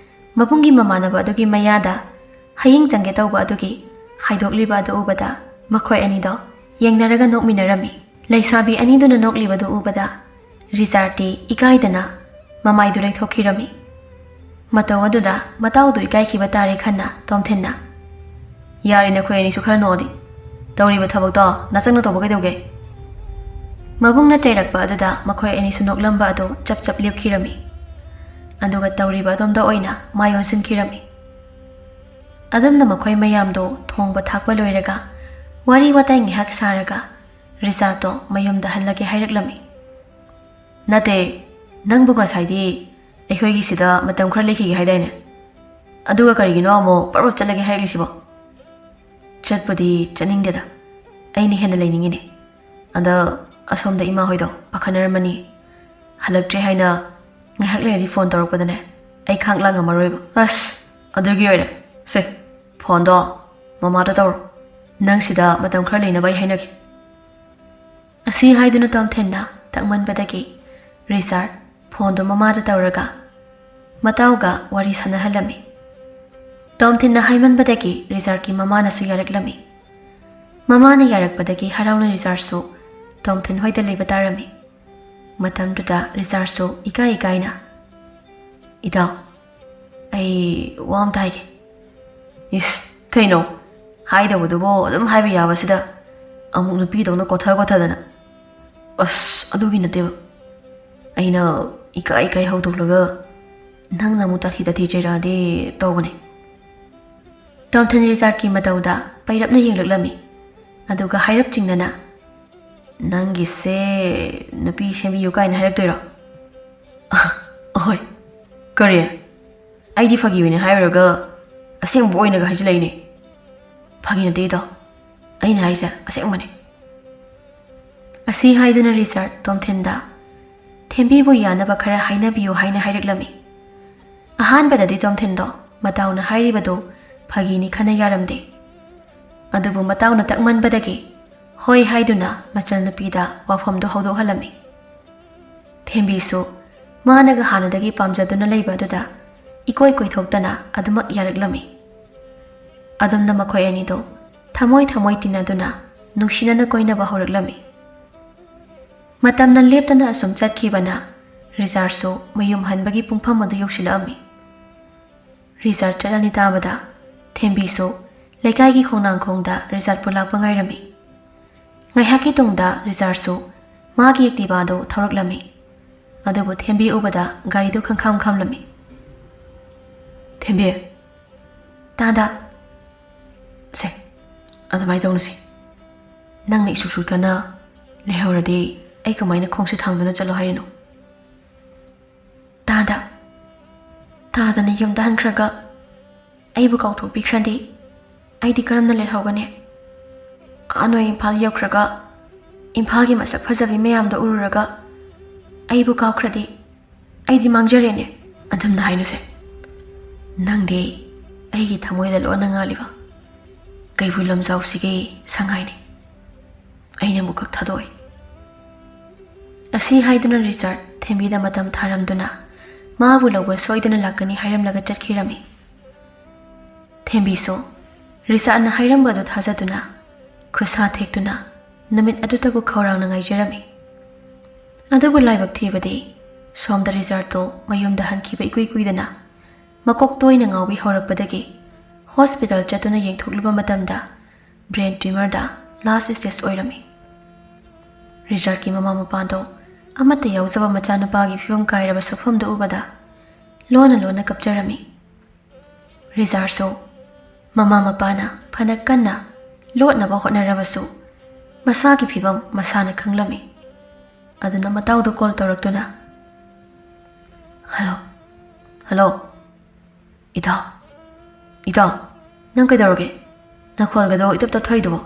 ꯃꯕꯨꯡꯒꯤ ꯃꯃꯥꯟꯅꯕ ꯑꯗꯨꯒꯤ ꯃꯌꯥꯗ ꯍꯌꯤꯡ ꯆꯪꯒꯦ ꯇꯧꯕ ꯑꯗꯨꯒꯤ ꯍꯥꯏꯗꯣꯛꯂꯤꯕ ꯑꯗꯨ ꯎꯕꯗ, ꯃꯈꯣꯏ ꯑꯅꯤꯗꯣ ꯌꯦꯡꯅꯔꯒ ꯅꯣꯛꯃꯤꯟꯅꯔꯝꯃꯤ꯫ ꯂꯩꯁꯥꯕꯤ ꯑꯅꯤꯗꯨꯅ ꯅꯣꯛꯂꯤꯕꯗꯨ ꯎꯕꯗ, ꯔꯤꯆꯥꯔꯗꯇꯤ ꯏꯀꯥꯏꯗꯅ ꯃꯃꯥꯏꯗꯨ ꯂꯩꯊꯣꯛꯈꯤꯔꯝꯃꯤ꯫ ꯃꯇꯧ ꯑꯗꯨꯗ ꯃꯇꯥꯎꯗꯨ ꯏꯀꯥꯏꯈꯤꯕ ꯇꯥꯔꯦ ꯈꯟꯅ ꯇꯣꯝꯊꯤꯟꯅ, "ꯌꯥꯔꯦ, ꯅꯈꯣꯏ ꯑꯅꯤꯁꯨ ꯈꯔ ꯅꯣꯛꯑꯗꯤ꯫ ꯇꯧꯔꯤꯕ ꯊꯕꯛꯇꯣ ꯅꯆꯪꯅ ꯇꯧꯕ ꯀꯩꯗꯧꯒꯦ?" ꯃꯕꯨꯡꯅ ꯆꯩꯔꯛꯄ ꯑꯗꯨꯗ ꯃꯈꯣꯏ ꯑꯅꯤꯁꯨ ꯅꯣꯛꯂꯝꯕ ꯑꯗꯨ ꯆꯞ ꯆꯞ ꯂꯦꯞꯈꯤꯔꯝꯃꯤ꯫ ꯑꯗꯨꯒ ꯇꯧꯔꯤꯕ ꯑꯗꯣꯝꯗ ꯑꯣꯏꯅ ꯃꯥꯏ ꯑꯣꯟꯁꯤꯟꯈꯤꯔꯝꯃꯤ꯫ ꯑꯗꯨꯝꯅ ꯃꯈꯣꯏ ꯃꯌꯥꯝꯗꯣ ꯊꯣꯡꯕ ꯊꯥꯛꯄ ꯂꯣꯏꯔꯒ ꯋꯥꯔꯤ ꯋꯥꯇꯥꯏ ꯉꯥꯏꯍꯥꯛ ꯁꯥꯔꯒ ꯔꯤꯆꯥꯔꯗꯇꯣ ꯃꯌꯨꯝꯗ ꯍꯜꯂꯒꯦ ꯍꯥꯏꯔꯛꯂꯝꯃꯤ꯫ "ꯅꯠꯇꯦ, ꯅꯪꯕꯨ ꯉꯁꯥꯏꯗꯤ ꯑꯩꯈꯣꯏꯒꯤ ꯁꯤꯗ ꯃꯇꯝ ꯈꯔ ꯂꯩꯈꯤꯒꯦ ꯍꯥꯏꯗꯥꯏꯅꯦ? ꯑꯗꯨꯒ ꯀꯔꯤꯒꯤꯅꯣ ꯑꯃꯨꯛ ꯄꯔꯞ ꯆꯠꯂꯒꯦ ꯍꯥꯏꯔꯛꯂꯤꯁꯤꯕꯣ?" "ꯆꯠꯄꯨꯗꯤ ꯆꯠꯅꯤꯡꯗꯦꯗ, ꯑꯩꯅ ꯍꯦꯟꯅ ꯂꯩꯅꯤꯡꯉꯤꯅꯦ꯫ ꯑꯗ ꯑꯁꯣꯝꯗ ꯏꯃꯥ ꯍꯣꯏꯗꯣ ꯄꯥꯈꯠꯅꯔꯝꯃꯅꯤ꯫ ꯍꯜꯂꯛꯇ꯭ꯔꯦ ꯍꯥꯏꯅ ꯉꯥꯏꯍꯥꯛ ꯂꯩꯔꯗꯤ ꯐꯣꯟ ꯇꯧꯔꯛꯄꯗꯅꯦ, ꯑꯩ ꯈꯥꯡ ꯂꯥꯡ ꯉꯝꯃꯔꯣꯏꯕ꯫" "ꯑꯁ, ꯑꯗꯨꯒꯤ ꯑꯣꯏꯔꯦ꯫ ꯁꯦ, ꯐꯣꯟꯗꯣ ꯃꯃꯥꯗ ꯇꯧꯔꯣ꯫ ꯅꯪ ꯁꯤꯗ ꯃꯇꯝ ꯈꯔ ꯂꯩꯅꯕ ꯑꯩ ꯍꯥꯏꯅꯒꯦ꯫" ꯑꯁꯤ ꯍꯥꯏꯗꯨꯅ ꯇꯣꯝꯊꯤꯟꯅ ꯇꯛꯃꯟꯕꯗꯒꯤ ꯔꯤꯆꯥꯔꯗ ꯐꯣꯟꯗꯨ ꯃꯃꯥꯗ ꯇꯧꯔꯒ ꯃꯇꯥꯎꯒ ꯋꯥꯔꯤ ꯁꯥꯟꯅꯍꯜꯂꯝꯃꯤ꯫ ꯇꯣꯝꯊꯤꯟꯅ ꯍꯥꯏꯃꯟꯕꯗꯒꯤ ꯔꯤꯆꯥꯔꯗꯀꯤ ꯃꯃꯥꯅꯁꯨ ꯌꯥꯔꯛꯂꯝꯃꯤ꯫ ꯃꯃꯥꯅ ꯌꯥꯔꯛꯄꯗꯒꯤ ꯍꯔꯥꯎꯅ ꯔꯤꯆꯥꯔꯗꯁꯨ ꯇꯣꯝꯊꯤꯟ ꯍꯣꯏꯗ ꯂꯩꯕ ꯇꯥꯔꯝꯃꯤ꯫ ꯃꯇꯝꯗꯨꯗ ꯔꯤꯆꯥꯔꯗꯁꯨ ꯏꯀꯥꯏ ꯏꯀꯥꯏꯅ, "ꯏꯇꯥꯎ, ꯑꯩ ꯋꯥ ꯑꯝꯇ ꯍꯥꯏꯒꯦ꯫" "ꯏꯁ, ꯀꯩꯅꯣ? ꯍꯥꯏꯗꯧꯕꯗꯨꯕꯨ ꯑꯗꯨꯝ ꯍꯥꯏꯕ ꯌꯥꯕꯁꯤꯗ ꯑꯃꯨꯛ ꯅꯨꯄꯤꯗꯧꯅ ꯀꯣꯊ ꯀꯣꯊꯗꯅ꯫" "ꯑꯁ, ꯑꯗꯨꯒꯤ ꯅꯠꯇꯦꯕ꯫ ꯑꯩꯅ ꯏꯀꯥꯏ ꯏꯀꯥꯏ ꯍꯧꯗꯣꯛꯂꯒ ꯅꯪꯅ ꯑꯃꯨꯛ ꯇꯥꯊꯤ ꯇꯥꯊꯤ ꯆꯩꯔꯛꯑꯗꯤ ꯇꯧꯕꯅꯦ꯫" ꯇꯣꯝꯊꯤꯟ ꯔꯤꯆꯥꯔꯗꯀꯤ ꯃꯇꯧꯗ ꯄꯩꯔꯞꯅ ꯌꯦꯡꯂꯛꯂꯝꯃꯤ꯫ ꯑꯗꯨꯒ ꯍꯥꯏꯔꯞ ꯆꯤꯡꯅꯅ, "ꯅꯪꯒꯤꯁꯦ ꯅꯨꯄꯤ ꯁꯦꯝꯕꯤꯌꯨ ꯀꯥꯏꯅ ꯍꯥꯏꯔꯛꯇꯣꯏꯔꯣ?" "ꯑꯍꯣꯏ꯫ ꯀꯔꯤ? ꯑꯩꯗꯤ ꯐꯥꯒꯤ ꯑꯣꯏꯅ ꯍꯥꯏꯔꯨꯔꯒ ꯑꯁꯦꯡꯕ ꯑꯣꯏꯅꯒ ꯍꯥꯏꯖꯤꯜꯂꯛꯏꯅꯦ꯫ ꯐꯥꯒꯤ ꯅꯠꯇꯦ ꯏꯇꯥꯎ, ꯑꯩꯅ ꯍꯥꯏꯁꯦ ꯑꯁꯦꯡꯕꯅꯦ꯫ ꯑꯁꯤ ꯍꯥꯏꯗꯨꯅ ꯔꯤꯆꯥꯔꯗ ꯇꯣꯝꯊꯤꯟꯗ ꯊꯦꯝꯕꯤꯕꯨ ꯌꯥꯅꯕ ꯈꯔ ꯍꯥꯏꯅꯕꯤꯌꯨ ꯍꯥꯏꯅ ꯍꯥꯏꯔꯛꯂꯝꯃꯤ꯫ ꯑꯍꯥꯟꯕꯗꯗꯤ ꯇꯣꯝꯊꯤꯟꯗꯣ ꯃꯇꯥꯎꯅ ꯍꯥꯏꯔꯤꯕꯗꯨ ꯐꯥꯒꯤꯅꯤ ꯈꯟꯅ ꯌꯥꯔꯝꯗꯦ꯫ ꯑꯗꯨꯕꯨ ꯃꯇꯥꯎꯅ ꯇꯛꯃꯟꯕꯗꯒꯤ ꯍꯣꯏ ꯍꯥꯏꯗꯨꯅ ꯃꯆꯜꯅꯨꯄꯤꯗ ꯋꯥꯐꯝꯗꯨ ꯍꯧꯗꯣꯛꯍꯜꯂꯝꯃꯤ꯫ ꯊꯦꯝꯕꯤꯁꯨ ꯃꯥꯅꯒ ꯍꯥꯟꯅꯗꯒꯤ ꯄꯥꯝꯖꯗꯨꯅ ꯂꯩꯕ ꯑꯗꯨꯗ ꯏꯀꯣꯏ ꯀꯣꯏꯊꯣꯛꯇꯅ ꯑꯗꯨꯃꯛ ꯌꯥꯔꯛꯂꯝꯃꯤ꯫ ꯑꯗꯨꯝꯅ ꯃꯈꯣꯏ ꯑꯅꯤꯗꯣ ꯊꯃꯣꯏ ꯊꯃꯣꯏ ꯇꯤꯟꯅꯗꯨꯅ ꯅꯨꯡꯁꯤꯅꯅ ꯀꯣꯏꯅꯕ ꯍꯧꯔꯛꯂꯝꯃꯤ꯫ ꯃꯇꯝꯅ ꯂꯦꯞꯇꯅ ꯑꯁꯨꯝ ꯆꯠꯈꯤꯕꯅ ꯔꯤꯆꯥꯔꯗꯁꯨ ꯃꯌꯨꯝ ꯍꯟꯕꯒꯤ ꯄꯨꯡꯐꯝ ꯑꯗꯨ ꯌꯧꯁꯤꯜꯂꯛꯑꯝꯃꯤ꯫ ꯔꯤꯆꯥꯔꯗ ꯆꯠꯂꯅꯤ ꯇꯥꯕꯗ ꯊꯦꯝꯕꯤꯁꯨ ꯂꯩꯀꯥꯏꯒꯤ ꯈꯣꯡꯅꯥꯡꯈꯣꯡꯗ ꯔꯤꯆꯥꯔꯗꯄꯨ ꯂꯥꯛꯄ ꯉꯥꯏꯔꯝꯃꯤ꯫ ꯉꯥꯏꯍꯥꯛꯀꯤ ꯇꯨꯡꯗ ꯔꯤꯆꯥꯔꯗꯁꯨ ꯃꯥꯒꯤ ꯑꯦꯛꯇꯤꯚꯥꯗꯨ ꯊꯧꯔꯛꯂꯝꯃꯤ꯫ ꯑꯗꯨꯕꯨ ꯊꯦꯝꯕꯤ ꯎꯕꯗ ꯒꯥꯔꯤꯗꯨ ꯈꯪꯈꯥꯝ ꯈꯥꯝꯂꯝꯃꯤ꯫ "ꯊꯦꯝꯕꯤ, ꯇꯥꯗ, ꯁꯦ, ꯑꯗꯨꯃꯥꯏꯅ ꯇꯧꯅꯨꯁꯦ꯫ ꯅꯪꯅ ꯏꯁꯨꯛ ꯁꯨꯛꯇꯅ ꯂꯩꯍꯧꯔꯗꯤ ꯑꯩ ꯀꯃꯥꯏꯅ ꯈꯣꯡꯁꯦ ꯊꯥꯡꯗꯨꯅ ꯆꯠꯂꯣ ꯍꯥꯏꯔꯤꯅꯣ?" "ꯇꯥꯗ, ꯇꯥꯗꯅ ꯌꯨꯝꯗ ꯍꯟꯈ꯭ꯔꯒ ꯑꯩꯕꯨ ꯀꯥꯎꯊꯣꯛꯄꯤꯈ꯭ꯔꯗꯤ ꯑꯩꯗꯤ ꯀꯔꯝꯅ ꯂꯩꯍꯧꯒꯅꯤ? ꯑꯥ ꯅꯣꯏ ꯏꯝꯐꯥꯜ ꯌꯧꯈ꯭ꯔꯒ ꯏꯝꯐꯥꯜꯒꯤ ꯃꯁꯛ ꯐꯖꯕꯤ ꯃꯌꯥꯝꯗꯣ ꯎꯔꯨꯔꯒ ꯑꯩꯕꯨ ꯀꯥꯎꯈ꯭ꯔꯗꯤ ꯑꯩꯗꯤ ꯃꯥꯡꯖꯔꯦꯅꯦ꯫" "ꯑꯗꯨꯝꯅ ꯍꯥꯏꯅꯨꯁꯦ꯫ ꯅꯪꯗꯤ ꯑꯩꯒꯤ ꯊꯃꯣꯏꯗ ꯂꯣꯟꯅ ꯉꯥꯜꯂꯤꯕ ꯀꯩꯕꯨꯜ ꯂꯝꯖꯥꯎꯁꯤꯒꯤ ꯁꯉꯥꯏꯅꯤ꯫ ꯑꯩꯅ ꯑꯃꯨꯛꯈꯛ ꯊꯥꯗꯣꯛꯏ꯫" ꯑꯁꯤ ꯍꯥꯏꯗꯨꯅ ꯔꯤꯆꯥꯔꯗ ꯊꯦꯝꯕꯤꯗ ꯃꯇꯝ ꯊꯥꯔꯝꯗꯨꯅ ꯃꯥꯕꯨ ꯂꯧꯕ ꯁꯣꯏꯗꯅ ꯂꯥꯛꯀꯅꯤ ꯍꯥꯏꯔꯝꯂꯒ ꯆꯠꯈꯤꯔꯝꯃꯤ꯫ ꯊꯦꯝꯕꯤꯁꯨ ꯔꯤꯆꯥꯔꯗꯅ ꯍꯥꯏꯔꯝꯕ ꯑꯗꯨ ꯊꯥꯖꯗꯨꯅ ꯈꯨꯠꯁꯥ ꯊꯦꯛꯇꯨꯅ ꯅꯨꯃꯤꯠ ꯑꯗꯨꯇꯕꯨ ꯈꯧꯔꯥꯡꯅ ꯉꯥꯏꯖꯔꯝꯃꯤ꯫ ꯑꯗꯨꯕꯨ ꯂꯥꯏꯕꯛ ꯊꯤꯕꯗꯤ ꯁꯣꯝꯗ ꯔꯤꯆꯥꯔꯗꯇꯣ ꯃꯌꯨꯝꯗ ꯍꯟꯈꯤꯕ ꯏꯀꯨꯏ ꯀꯨꯏꯗꯅ ꯃꯀꯣꯛ ꯇꯣꯏꯅ ꯉꯥꯎꯕꯤ ꯍꯧꯔꯛꯄꯗꯒꯤ ꯍꯣꯁꯄꯤꯇꯥꯜ ꯆꯠꯇꯨꯅ ꯌꯦꯡꯊꯣꯛꯂꯨꯕ ꯃꯇꯝꯗ ꯕ꯭ꯔꯦꯟ ꯇ꯭ꯌꯨꯃꯔꯗ ꯂꯥꯁ ꯁ꯭ꯇꯦꯖ ꯑꯣꯏꯔꯝꯃꯤ꯫ ꯔꯤꯆꯥꯔꯗꯀꯤ ꯃꯃꯥ ꯃꯄꯥꯗꯣ ꯑꯃꯠꯇ ꯌꯥꯎꯖꯕ ꯃꯆꯥꯅꯨꯄꯥꯒꯤ ꯐꯤꯕꯝ ꯀꯥꯏꯔꯕ ꯁꯛꯐꯝꯗꯨ ꯎꯕꯗ ꯂꯣꯟꯅ ꯂꯣꯟꯅ ꯀꯞꯆꯔꯝꯃꯤ꯫ ꯔꯤꯆꯥꯔꯗꯁꯨ ꯃꯃꯥ ꯃꯄꯥꯅ ꯐꯅ ꯀꯟꯅ ꯂꯣꯠꯅꯕ ꯍꯣꯠꯅꯔꯕꯁꯨ ꯃꯁꯥꯒꯤ ꯐꯤꯕꯝ ꯃꯁꯥꯅ ꯈꯪꯂꯝꯃꯤ꯫ ꯑꯗꯨꯅ ꯃꯇꯥꯎꯗ ꯀꯣꯜ ꯇꯧꯔꯛꯇꯨꯅ, "ꯍꯜꯂꯣ, ꯍꯜꯂꯣ, ꯏꯇꯥꯎ, "ꯏꯇꯥꯎ, ꯅꯪ ꯀꯩꯗꯧꯔꯒꯦ? ꯅꯈꯣꯜꯒꯗꯣ ꯏꯇꯞ ꯇꯞꯊꯔꯤꯗꯨꯕꯣ?"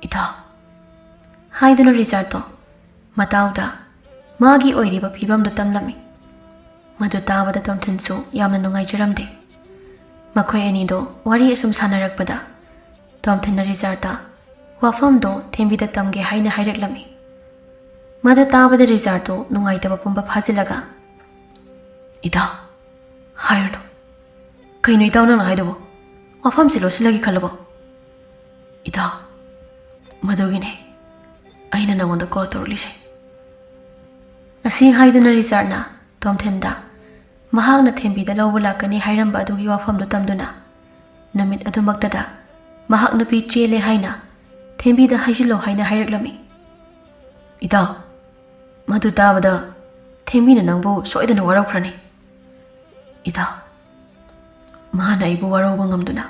"ꯏꯇꯥꯎ" ꯍꯥꯏꯗꯨꯅ ꯔꯤꯆꯥꯔꯗꯇꯣ ꯃꯇꯥꯎꯗ ꯃꯥꯒꯤ ꯑꯣꯏꯔꯤꯕ ꯐꯤꯕꯝꯗꯨ ꯇꯝꯂꯝꯃꯤ꯫ ꯃꯗꯨ ꯇꯥꯕꯗ ꯇꯣꯝꯊꯤꯟꯁꯨ ꯌꯥꯝꯅ ꯅꯨꯡꯉꯥꯏꯖꯔꯝꯗꯦ꯫ ꯃꯈꯣꯏ ꯑꯅꯤꯗꯣ ꯋꯥꯔꯤ ꯑꯁꯨꯝ ꯁꯥꯟꯅꯔꯛꯄꯗ ꯇꯣꯝꯊꯤꯟꯅ ꯔꯤꯆꯥꯔꯗꯇ ꯋꯥꯐꯝꯗꯣ ꯊꯦꯝꯕꯤꯗ ꯇꯝꯒꯦ ꯍꯥꯏꯅ ꯍꯥꯏꯔꯛꯂꯝꯃꯤ꯫ ꯃꯗꯨ ꯇꯥꯕꯗ ꯔꯤꯆꯥꯔꯗꯇꯣ ꯅꯨꯡꯉꯥꯏꯇꯕ ꯄꯨꯝꯕ ꯐꯥꯖꯤꯜꯂꯒ, "ꯏꯇꯥꯎ, ꯍꯥꯏꯔꯨꯅꯨ꯫ ꯀꯩꯅꯣ ꯏꯇꯥꯎ ꯅꯪꯅ ꯍꯥꯏꯗꯨꯕꯣ? ꯋꯥꯐꯝꯁꯤ ꯂꯣꯠꯁꯤꯜꯂꯒꯦ ꯈꯜꯂꯕꯣ?" "ꯏꯇꯥꯎ, ꯃꯗꯨꯒꯤꯅꯦ ꯑꯩꯅ ꯅꯉꯣꯟꯗ ꯀꯣꯜ ꯇꯧꯔꯛꯂꯤꯁꯦ꯫" ꯑꯁꯤ ꯍꯥꯏꯗꯨꯅ ꯔꯤꯆꯥꯔꯗꯅ ꯇꯣꯝꯊꯤꯟꯗ ꯃꯍꯥꯛꯅ ꯊꯦꯝꯕꯤꯗ ꯂꯧꯕ ꯂꯥꯛꯀꯅꯤ ꯍꯥꯏꯔꯝꯕ ꯑꯗꯨꯒꯤ ꯋꯥꯐꯝꯗꯨ ꯇꯝꯗꯨꯅ, ꯅꯨꯃꯤꯠ ꯑꯗꯨꯃꯛꯇꯗ ꯃꯍꯥꯛ ꯅꯨꯄꯤ ꯆꯦꯜꯂꯦ ꯍꯥꯏꯅ ꯊꯦꯝꯕꯤꯗ ꯍꯥꯏꯖꯤꯜꯂꯣ ꯍꯥꯏꯅ ꯍꯥꯏꯔꯛꯂꯝꯃꯤ꯫ "ꯏꯇꯥꯎ, ꯃꯗꯨ ꯇꯥꯕꯗ ꯊꯦꯝꯕꯤꯅ ꯅꯪꯕꯨ ꯁꯣꯏꯗꯅ ꯋꯥꯔꯧꯈ꯭ꯔꯅꯤ꯫ ꯏꯇꯥꯎ, ꯃꯍꯥꯛꯅ ꯑꯩꯕꯨ ꯋꯥꯔꯧꯕ ꯉꯝꯗꯨꯅ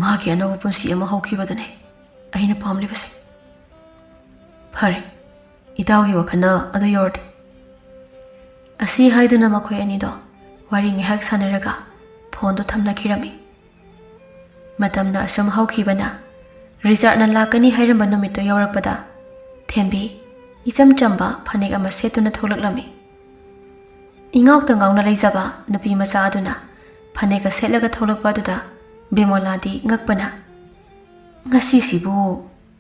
ꯃꯍꯥꯛꯀꯤ ꯑꯅꯧꯕ ꯄꯨꯟꯁꯤ ꯑꯃ ꯍꯧꯈꯤꯕꯗꯨꯅꯤ ꯑꯩꯅ ꯄꯥꯝꯂꯤꯕꯁꯦ꯫ ꯐꯔꯦ, ꯏꯇꯥꯎꯒꯤ ꯋꯥꯈꯜꯅ ꯑꯗꯨ ꯌꯧꯔꯗꯤ꯫" ꯑꯁꯤ ꯍꯥꯏꯗꯨꯅ ꯃꯈꯣꯏ ꯑꯅꯤꯗꯣ ꯋꯥꯔꯤ ꯉꯥꯏꯍꯥꯛ ꯁꯥꯟꯅꯔꯒ ꯐꯣꯟꯗꯨ ꯊꯝꯅꯈꯤꯔꯝꯃꯤ꯫ ꯃꯇꯝꯅ ꯑꯁꯨꯝ ꯍꯧꯈꯤꯕꯅ, ꯔꯤꯆꯥꯔꯗꯅ ꯂꯥꯛꯀꯅꯤ ꯍꯥꯏꯔꯝꯕ ꯅꯨꯃꯤꯠꯇꯨ ꯌꯧꯔꯛꯄꯗ, ꯊꯦꯝꯕꯤ ꯏꯆꯝ ꯆꯝꯕ ꯐꯅꯦꯛ ꯑꯃ ꯁꯦꯠꯇꯨꯅ ꯊꯣꯛꯂꯛꯂꯝꯃꯤ꯫ ꯏꯉꯥꯎꯇ ꯉꯥꯎꯅ ꯂꯩꯖꯕ ꯅꯨꯄꯤ ꯃꯆꯥ ꯑꯗꯨꯅ ꯐꯅꯦꯛꯀ ꯁꯦꯠꯂꯒ ꯊꯣꯛꯂꯛꯄ ꯑꯗꯨꯗ ꯕꯤꯃꯣꯂꯥꯗꯤ ꯉꯛꯄꯅ, "ꯉꯁꯤꯁꯤꯕꯨ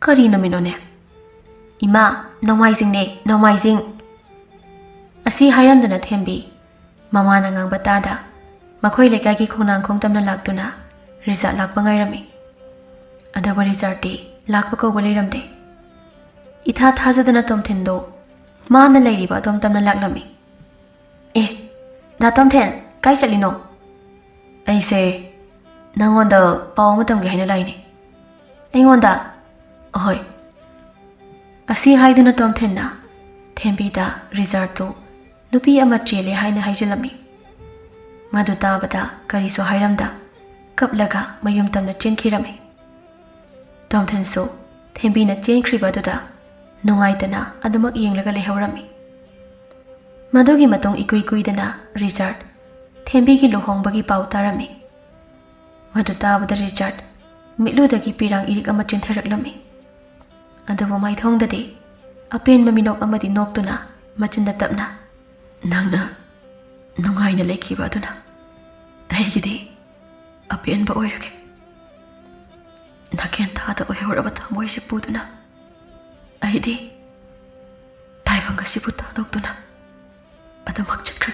ꯀꯔꯤ ꯅꯨꯃꯤꯠꯅꯣꯅꯦ? ꯏꯃꯥ, ꯅꯣꯡꯃꯥꯏꯖꯤꯡꯅꯦ, ꯅꯣꯡꯃꯥꯏꯖꯤꯡ!" ꯑꯁꯤ ꯍꯥꯏꯔꯝꯗꯅ ꯊꯦꯝꯕꯤ ꯃꯃꯥꯅ ꯉꯥꯡꯕ ꯇꯥꯗ ꯃꯈꯣꯏ ꯂꯩꯀꯥꯏꯒꯤ ꯈꯣꯡꯅꯥꯡ ꯈꯣꯡ ꯇꯝꯅ ꯂꯥꯛꯇꯨꯅ ꯔꯤꯆꯥꯔꯗ ꯂꯥꯛꯄ ꯉꯥꯏꯔꯝꯃꯤ꯫ ꯑꯗꯨꯕꯨ ꯔꯤꯆꯥꯔꯗꯇꯤ ꯂꯥꯛꯄ ꯀꯧꯕ ꯂꯩꯔꯝꯗꯦ꯫ ꯏꯊꯥ ꯊꯥꯖꯗꯅ ꯇꯣꯝꯊꯤꯟꯗꯣ ꯃꯥꯅ ꯂꯩꯔꯤꯕ ꯑꯗꯣꯝ ꯇꯝꯅ ꯂꯥꯛꯂꯝꯃꯤ꯫ "ꯑꯦ, ꯗꯥ ꯇꯣꯝꯊꯤꯟ, ꯀꯥꯏ ꯆꯠꯂꯤꯅꯣ?" "ꯑꯩꯁꯦ ꯅꯪꯉꯣꯟꯗ ꯄꯥꯎ ꯑꯃ ꯇꯝꯒꯦ ꯍꯥꯏꯅ ꯂꯥꯛꯏꯅꯦ꯫" "ꯑꯩꯉꯣꯟꯗ?" "ꯑꯍꯣꯏ꯫" ꯑꯁꯤ ꯍꯥꯏꯗꯨꯅ ꯇꯣꯝꯊꯤꯟꯅ ꯊꯦꯝꯕꯤꯗ ꯔꯤꯆꯥꯔꯗꯇꯨ ꯅꯨꯄꯤ ꯑꯃ ꯆꯦꯜꯂꯦ ꯍꯥꯏꯅ ꯍꯥꯏꯖꯤꯜꯂꯝꯃꯤ꯫ ꯃꯗꯨ ꯇꯥꯕꯗ ꯀꯔꯤꯁꯨ ꯍꯥꯏꯔꯝꯗ ꯀꯞꯂꯒ ꯃꯌꯨꯝ ꯇꯝꯅ ꯆꯦꯟꯈꯤꯔꯝꯃꯤ꯫ ꯇꯣꯝꯊꯤꯟꯁꯨ ꯊꯦꯝꯕꯤꯅ ꯆꯦꯟꯈ꯭ꯔꯤꯕ ꯑꯗꯨꯗ ꯅꯨꯡꯉꯥꯏꯇꯅ ꯑꯗꯨꯃꯛ ꯌꯦꯡꯂꯒ ꯂꯩꯍꯧꯔꯝꯃꯤ꯫ ꯃꯗꯨꯒꯤ ꯃꯇꯨꯡ ꯏꯀꯨꯏ ꯀꯨꯏꯗꯅ ꯔꯤꯆꯥꯔꯗ ꯊꯦꯝꯕꯤꯒꯤ ꯂꯨꯍꯣꯡꯕꯒꯤ ꯄꯥꯎ ꯇꯥꯔꯝꯃꯤ꯫ ꯃꯗꯨ ꯇꯥꯕꯗ ꯔꯤꯆꯥꯔꯗ ꯃꯤꯠꯂꯨꯗꯒꯤ ꯄꯤꯔꯥꯡ ꯏꯔꯤꯛ ꯑꯃ ꯆꯦꯟꯊꯔꯛꯂꯝꯃꯤ꯫ ꯑꯗꯨꯕꯨ ꯃꯥꯏꯊꯣꯡꯗꯗꯤ ꯑꯄꯦꯟꯕ ꯃꯤꯅꯣꯛ ꯑꯃꯗꯤ ꯅꯣꯛꯇꯨꯅ ꯃꯆꯤꯟꯗ ꯇꯞꯅ, "ꯅꯪꯅ ꯅꯨꯡꯉꯥꯏꯅ ꯂꯩꯈꯤꯕ ꯑꯗꯨꯅ ꯑꯩꯒꯤꯗꯤ ꯑꯄꯦꯟꯕ ꯑꯣꯏꯔꯒꯦ꯫ ꯅꯥꯀꯦꯟ ꯊꯥꯗ ꯑꯣꯏꯍꯧꯔꯕ ꯊꯃꯣꯏꯁꯤ ꯄꯨꯗꯨꯅ ꯑꯩꯗꯤ ꯇꯥꯏꯕꯪ ꯑꯁꯤꯕꯨ ꯊꯥꯗꯣꯛꯇꯨꯅ ꯑꯗꯨꯃꯛ ꯆꯠꯈ꯭ꯔ"